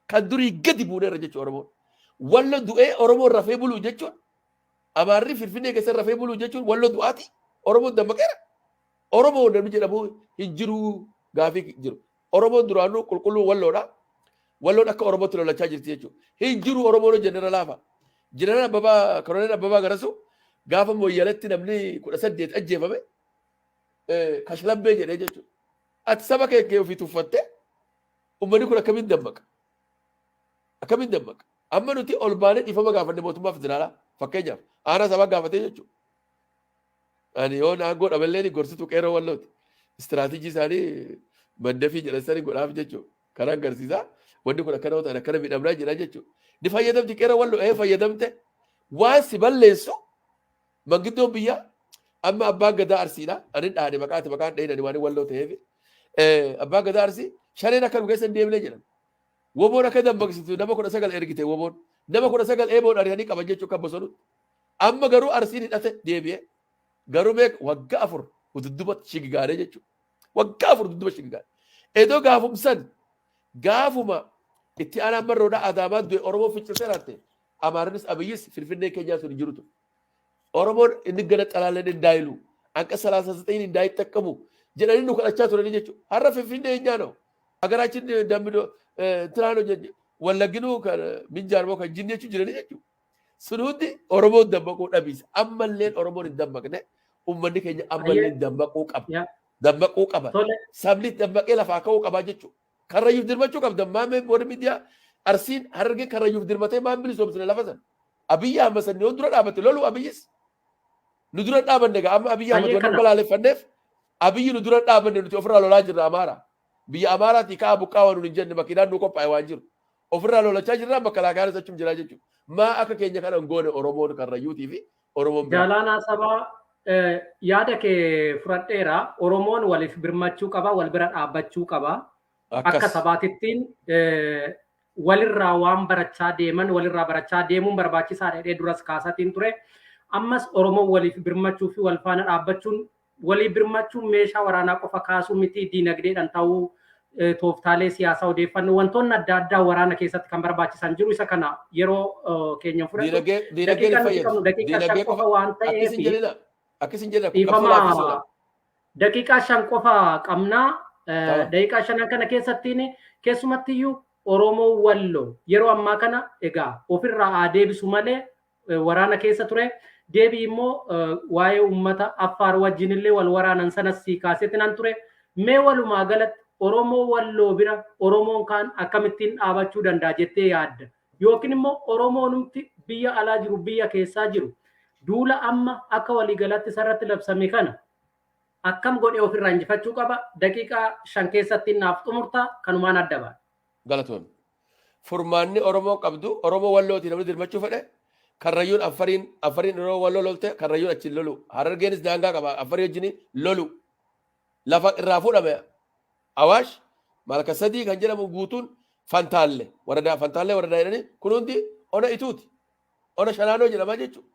Kan durii gadi buuneerra jechuudha Oromoon. Wallo du'ee Oromoon rafee buluu jechuun, Amaarri Finfinnee keessa rafee buluu jechuun Wallo du'aati. Oromoon dammaqeera. Oromoo namni jedhamu hin jiru gaafii jiru. Oromoon duraanuu qulqulluu Walloodha. Walloon akka Oromootti lolachaa jirti jechuudha. Hin jiru Oromoon hojjennera laafa. Jeneraal Abbabaa, Koloneel Abbabaa Garasuu gaafa Mooyyaletti namni 18 ajjeefame kashlabbee jedhee jechuudha. Ati saba kee kee ofii tuffattee uummanni kun akkamiin dammaqa? Akkamiin dammaqa? Amma nuti ol baanee dhiifama gaafanne mootummaa federaalaa, fakkeenyaaf aanaa sabaa gaafatee jechuudha. Ani yoo aangoo dhaballee gorsituu Qeerroo Wallooti. Istiraatiijii isaanii mandafii jedhan sanii godhaaf jechuudha. Karaa agarsiisaa wanni kun akkana ta'an akkana miidhamnaa jedha jechuudha. Ni fayyadamti Qeerroo Walloo, ee fayyadamte, waan si balleessu mangiddoon biyyaa amma abbaan gadaa Arsiidha. Ani dhaane maqaati maqaan dhahin ani waan Walloo ta'eef. Abbaan gadaa Arsii shaneen akka nu keessa hin deemne jedhan. WBOn akka dammaqsitu nama 19 ergite WBOn. Nama 19 eeboon ari'anii qaban jechuudha kan bosonutti. Amma garuu Arsiin hidhate deebi'ee. Garuu meeqa waggaa 4 dudduba shigigaaree jechuudha. Waggaa 4 dudduba shigigaare. Edoo gaafumsan gaafuma Itti aanaan Marroodhaa Adaamaa du'e, Oromoo ficciltee laatte. Amaarris Abiyyis Finfinnee keenyaa sun hin jirutu. Oromoon inni gana xalaaleen እንዳይሉ አንቀጽ 39 እንዳይጠቀሙ jedhanii nu kadhachaa turanii jechuudha. Har'a Finfinnee የኛ ነው ሀገራችን ደምዶ እንትና ነው Wallagginuu kan Minjaar moo kan jinni jechuun jiranii jechuudha. Sun hundi Oromoon dammaquu dhabiisa. Ammalleen Oromoon hin dammaqne, uummanni keenya ammalleen dammaquu qaba. Dammaquu qaba. Sabni dammaqee lafaa ka'uu qaba jechuudha. Karrayyuuf dirmachuu qabda. Maamee warri miidiyaa Arsiin, Harargee Karrayyuuf dirmatee maan bilisoomsine lafa sana? Abiyyi Ahmad sanni yoo dura dhaabate lolu, Abiyyis. Nu dura dhaabanne egaa amma Abiyyi Ahmad wanni balaaleffanneef Abiyyi nu dura dhaabanne, nuti ofirraa lolaa jirra Amaara. Biyya Amaaraatii ka'a buqqaa waan nun hin jenne, makiinaan nu qophaa'e waan jiru. Ofirraa lolachaa jirra, makalaakaan achum jira jechuudha. Maa akka keenya kana hin goone Oromoon Karrayyuutii fi Oromoon biraa? Jaalaanaa Sabaa, yaada kee fudhadheera. Oromoon waliif birmachuu qaba, wal bira dhaabbachuu qaba. Akka sabaatittiin walirraa waan barachaa deeman, walirraa barachaa deemuun barbaachisaadha jedhee duras kaasatiin ture. Ammas Oromoon waliif birmachuu fi wal faana dhaabbachuun, walii birmachuun meeshaa waraanaa qofa kaasuu miti, diinagdeedhaan ta'uu, tooftaalee siyaasaa, odeeffannoo, wantoonni adda addaa waraana keessatti kan barbaachisan jiru. Isa kana yeroo keenya fudhatu. Diinagdeen hin fayyadu. Daqiiqaa 5 qofa waan ta'eef Akkas hin jedhina. Dhiifama, daqiiqaa 5 qofa qabnaa. Daqiiqaa shanan kana keessattiin keessumattiyyuu Oromoo Walloo yeroo ammaa kana egaa ofirraa haa deebisu malee waraana keessa ture. Deebii immoo waa'ee uummata Affaar wajjin illee wal waraanan sanas sii kaasetti nan ture. Mee walumaa galatti Oromoo Walloo bira Oromoon kaan akkamittiin dhaabachuu danda'a jettee yaadda? Yookiin immoo Oromoonumti biyya alaa jiru, biyya keessaa jiru, duula amma akka waliigalatti isarratti labsame kana akkam godhee ofirraa injifachuu qaba? Daqiiqaa 5 keessatti naaf xumurta, kanumaan adda ba'a. Galatoon. Furmaanni Oromoo qabdu, Oromoo Wallooti namni dirmachuu fedhe, Karrayyuun Affariin yeroo Walloo lolte Karrayyuun achiin lolu. Harargeenis daangaa qaba, Affarii wajjin lolu. Lafa irraa fuudhame Awaash Malka Sadii kan jedhamu guutuun Fantaalle waradaa, Fantaallee waradaa jedhanii, kun hundi ona Ituuti. Ona Shanaanoo jedhama jechuudha.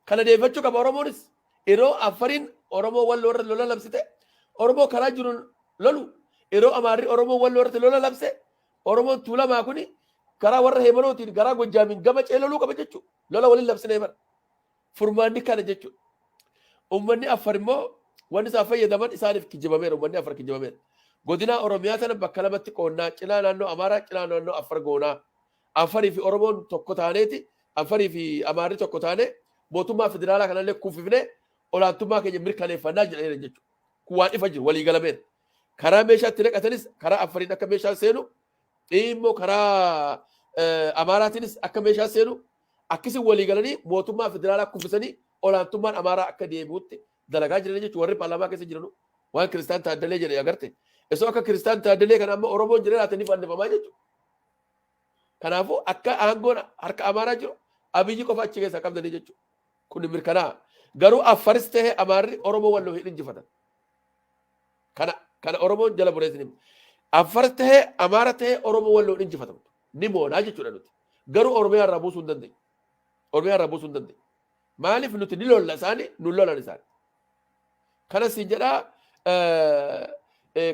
Kana deeffachuu qaba Oromoonis. Yeroo Affariin Oromoo Walloo irra lola labsite Oromoo karaa jiruun lolu. Yeroo Amaarri Oromoo Walloo irratti lola labse Oromoon Tuulamaa kuni karaa warra Heemanootiin garaa Gojjaamiin gama cee loluu qaba jechuudha. Lola waliin labsinee bara. Furmaanni kana jechuudha. Uummanni Affar immoo wanni isaan fayyadaman isaaniif kijibameera. Uummanni Affar kijibameera. Godina Oromiyaa tana bakka lamatti qoonnaa, cinaa naannoo Amaaraa, cinaa naannoo Affar goonaa. Affarii fi Oromoon tokko taaneeti, Affarii fi Amaarri tokko taanee mootummaa federaalaa kanallee kuffifnee olaantummaa keenya mirkaneeffannaa jedhaniira jechuudha. Kun waan ifa jiru, walii galameera. Karaa meeshaa itti naqatanis karaa Affariin akka meeshaan seenu, immoo karaa Amaaraatiinis akka meeshaa seenu, akkasiin walii galanii mootummaa federaalaa kuffisanii olaantummaan Amaaraa akka deebi'utti dalagaa jiran jechuudha. Warri paarlaamaa keessa jiranu waan Kiristaan Taaddalee jedhe agarte. Osoo akka Kiristaan Taaddalee kana amma Oromoon jedhee laatanii fannifamaa jechuudha. Kanaafuu akka aangoon harka Amaaraa jiru Abiyyi qofa achi keessaa qabdanii jechuudha. Kun mirkanaa'a. Garuu Affaris ta'ee Amaarri Oromoo Walloo hin injifatan. Kana Oromoon jala bureessin hima. Affar ta'ee Amaara ta'ee Oromoo Walloo hin injifatamtu. Ni moonaa jechuudha nuti. Garuu Oromiyaa irraa buusuu hin dandeenyu. Oromiyaa irraa buusuu hin dandeenyu. Maaliif? Nuti ni lolla isaanii, nu lolan isaanii. Kana siin jedhaa,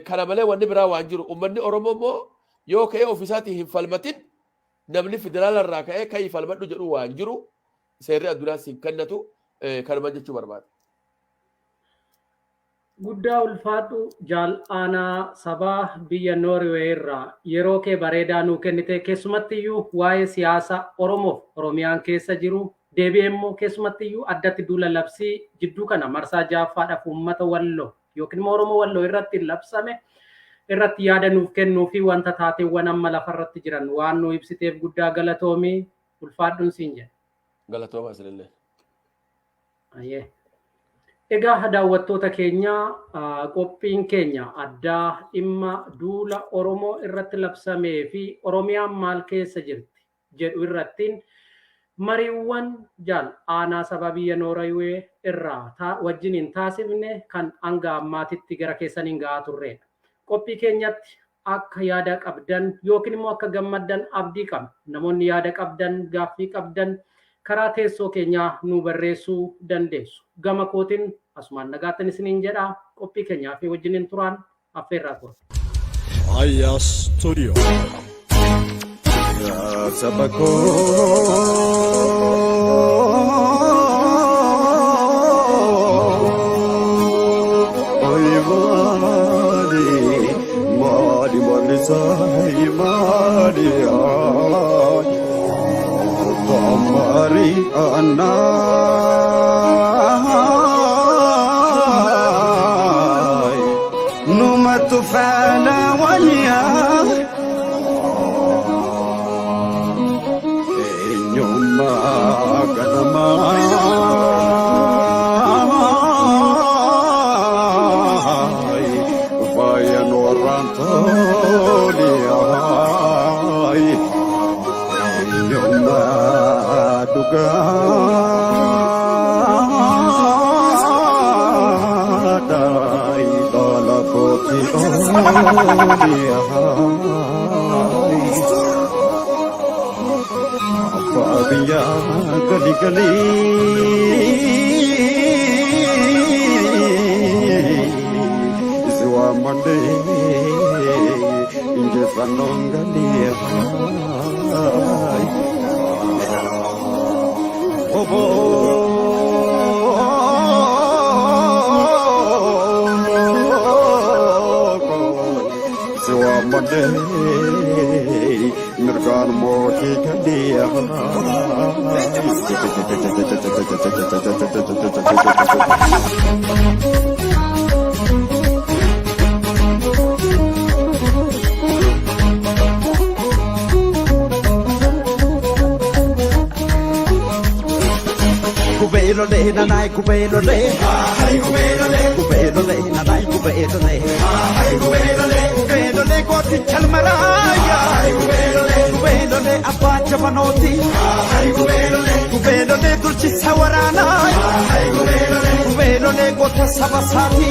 kana malee wanni biraa waan jiru, uummanni Oromoo immoo yoo ka'ee ofiisaatii hin falmatin namni federaala irraa ka'ee ka'ii falmadhu jedhu waan jiru, seerri addunyaa siin kennatu, kanuma jechuu barbaada. Guddaa ulfaadhu Jaal'aanaa Sabaa, biyya Noorwee irraa yeroo kee bareedaa nuu kennite, keessumattiyyuu waa'ee siyaasa Oromoof Oromiyaan keessa jiru, deebi'ee immoo keessumattiyyuu addatti duula labsii jidduu kana marsaa ja'affaadhaaf uummata Walloo yookiin immoo Oromoo Walloo irratti labsame irratti yaada nuuf kennuu fi wanta taateewwan amma lafarratti jiran waan nu ibsiteef guddaa galatoomii, ulfaadhuun siin jedha. Galatooma isinillee. Ayyee. Egaa daawwattoota keenya, qophiin keenya addaa dhimma duula Oromoo irratti labsamee fi Oromiyaan maal keessa jirti jedhu irrattiin mariiwwan Jaal Aanaa Saba biyya Noorwee irraa wajjiniin taasifne kan hanga ammaatitti gara keessaniin ga'aa turredha. Qophii keenyatti akka yaada qabdan yookiin immoo akka gammaddan abdii qabna. Namoonni yaada qabdan, gaaffii qabdan karaa teessoo keenyaa nu barreessuu dandeessu. Gama kootiin asumaan nagaattan isiniin jedha, qophii keenyaa fi wajjiniin turaan affeerraa ture. Aya Studio. Saba koo Ay maali maali maali sahi maali ay Tamari anay Numatu fana waliya Eenyummaa ganamaay faaya noorraan toliyaay eenyummaa dhugaadhaay dhala kooti ooliyaay. Abbaa biyyaa gali gali si waammadhee injifannoon galii. Si waammadhee mirgaan mootii galii. Kubeelole nanai kubeelole, kubeelole nanai kubeelole, kubeelole gooticha almaraaya, kubeelole abbaa jabanooti, kubeelole durchisa waraanaa, kubeelole goota saba isaati,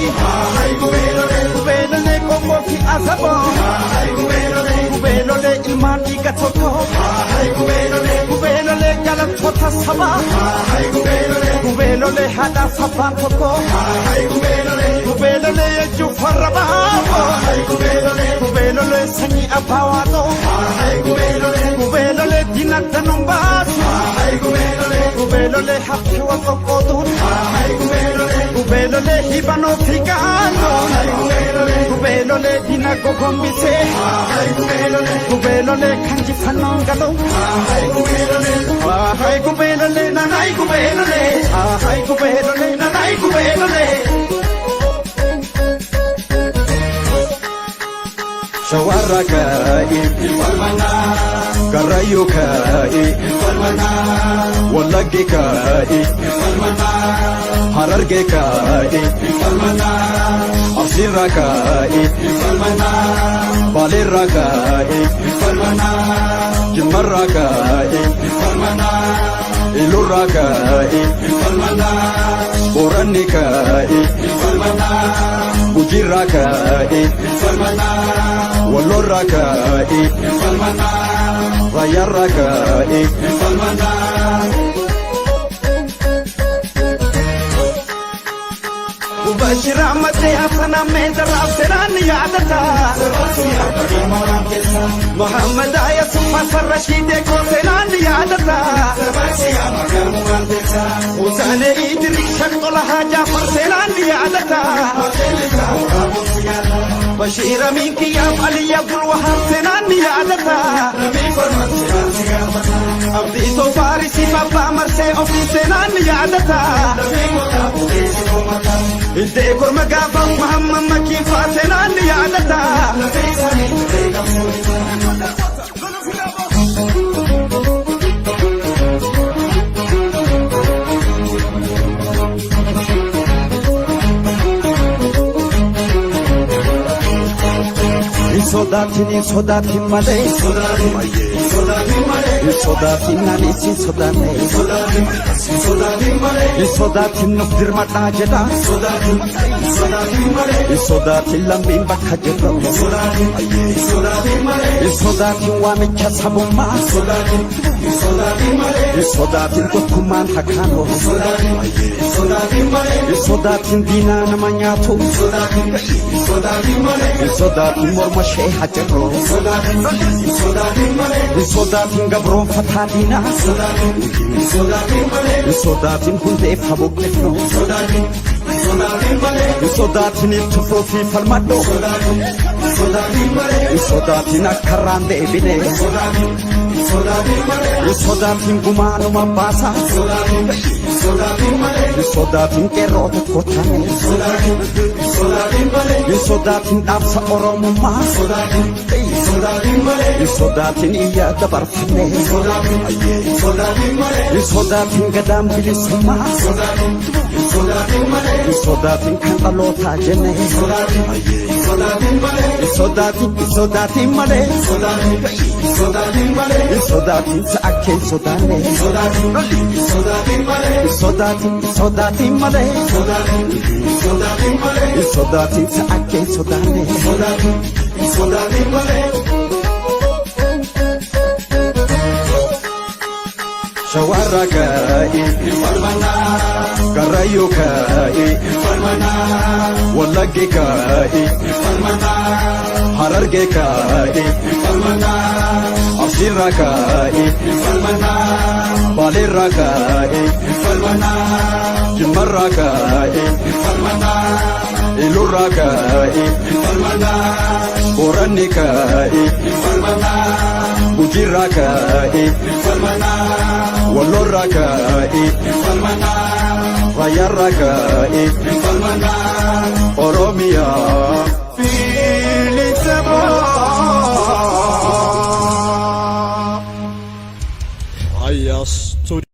kubeelole qomoo fi azaboo, kubeelole ilmaan dhiiga tokko, kubeelole galantoota sabaa, kubeelole haadha sabbaan tokko, kubeelole ejjuu farra baafoo, kubeelole sanyii abbaa waaqoo, kubeelole diinagda nun baasu, kubeelole haftee wal qoqqooduun, kubeelole hibanoo fi gaannoon, kubeelole diina gogombisee, kubeelole kan jifannoon galu, kubeelole nanai kubeelole, kubeelole nanai kubeelole. Shawarra ka'e, Karrayyuu ka'e, Wallaggi ka'e, Harargee ka'e, Arsiirra ka'e, Baaleerra ka'e, Jimmarra ka'e, Ilurra ka'e, Booranni ka'e, Gujiirra ka'e, Wallorra ka'e, Raayyaarra ka'e. Bashir Ahmad Hassan Ahmed Raab seeraan yaadata. Muhammad Yusuf Hassan Rashid koo seenaan yaadata. Hussein Idris Shaktola Jaafar seenaan yaadata. Bashir Amin Kiyam Ali Abdul Wahab seenaan yaadata. Abdii Sofaarisi Abbaa Marsee ofii seenaan yaadata. Iddee korma gaafa Muhammad Makiifaa seenaan yaadata. Hin sodaatin, hin sodaatin malee, hin sodaatin, anis hin sodaanne, hin sodaatin, nuuf dirmadhaa jedha, hin sodaatin, lammiin bakka jirru, hin sodaatin, waamicha sabummaa, hin sodaatin, tokkummaan hakaanu, hin sodaatin, diinaa nama nyaatu, hin sodaatin, morma ishee Finfinnee hajjarroo. Hin sodaatin gabroonfataa diinaa. Hin sodaatin hundeef habuqqifnu. Hin sodaatin itti fufii falmadhu. Hin sodaatin akka irraan deebine. Hin sodaatin gumaanuma baasa. Hin sodaatin qeerroo tokko taane. Hin sodaatin dhaabsa Oromummaa. Hin sodaatin iyya dabarfanne. Hin sodaatin gadaan bilisummaa. Hin sodaatin kan dhalootaa jenne. Hin sodaatin, hin sodaatin malee. Hin sodaatin sa'a kee hin sodaanne. Hin sodaatin, hin sodaatin malee. Hin sodaatin sa'a kee hin sodaanne. Shawarra ka'e, Karrayyuu ka'e, Wallaggi ka'e, Hararge ka'e, Arsiirra ka'e, Baaleerra ka'e, Jimmarra ka'e, Ilurra ka'e, Booranni ka'e, Gujiirra ka'e, Wallorra ka'e, Raayyaarra ka'e, Oromoo.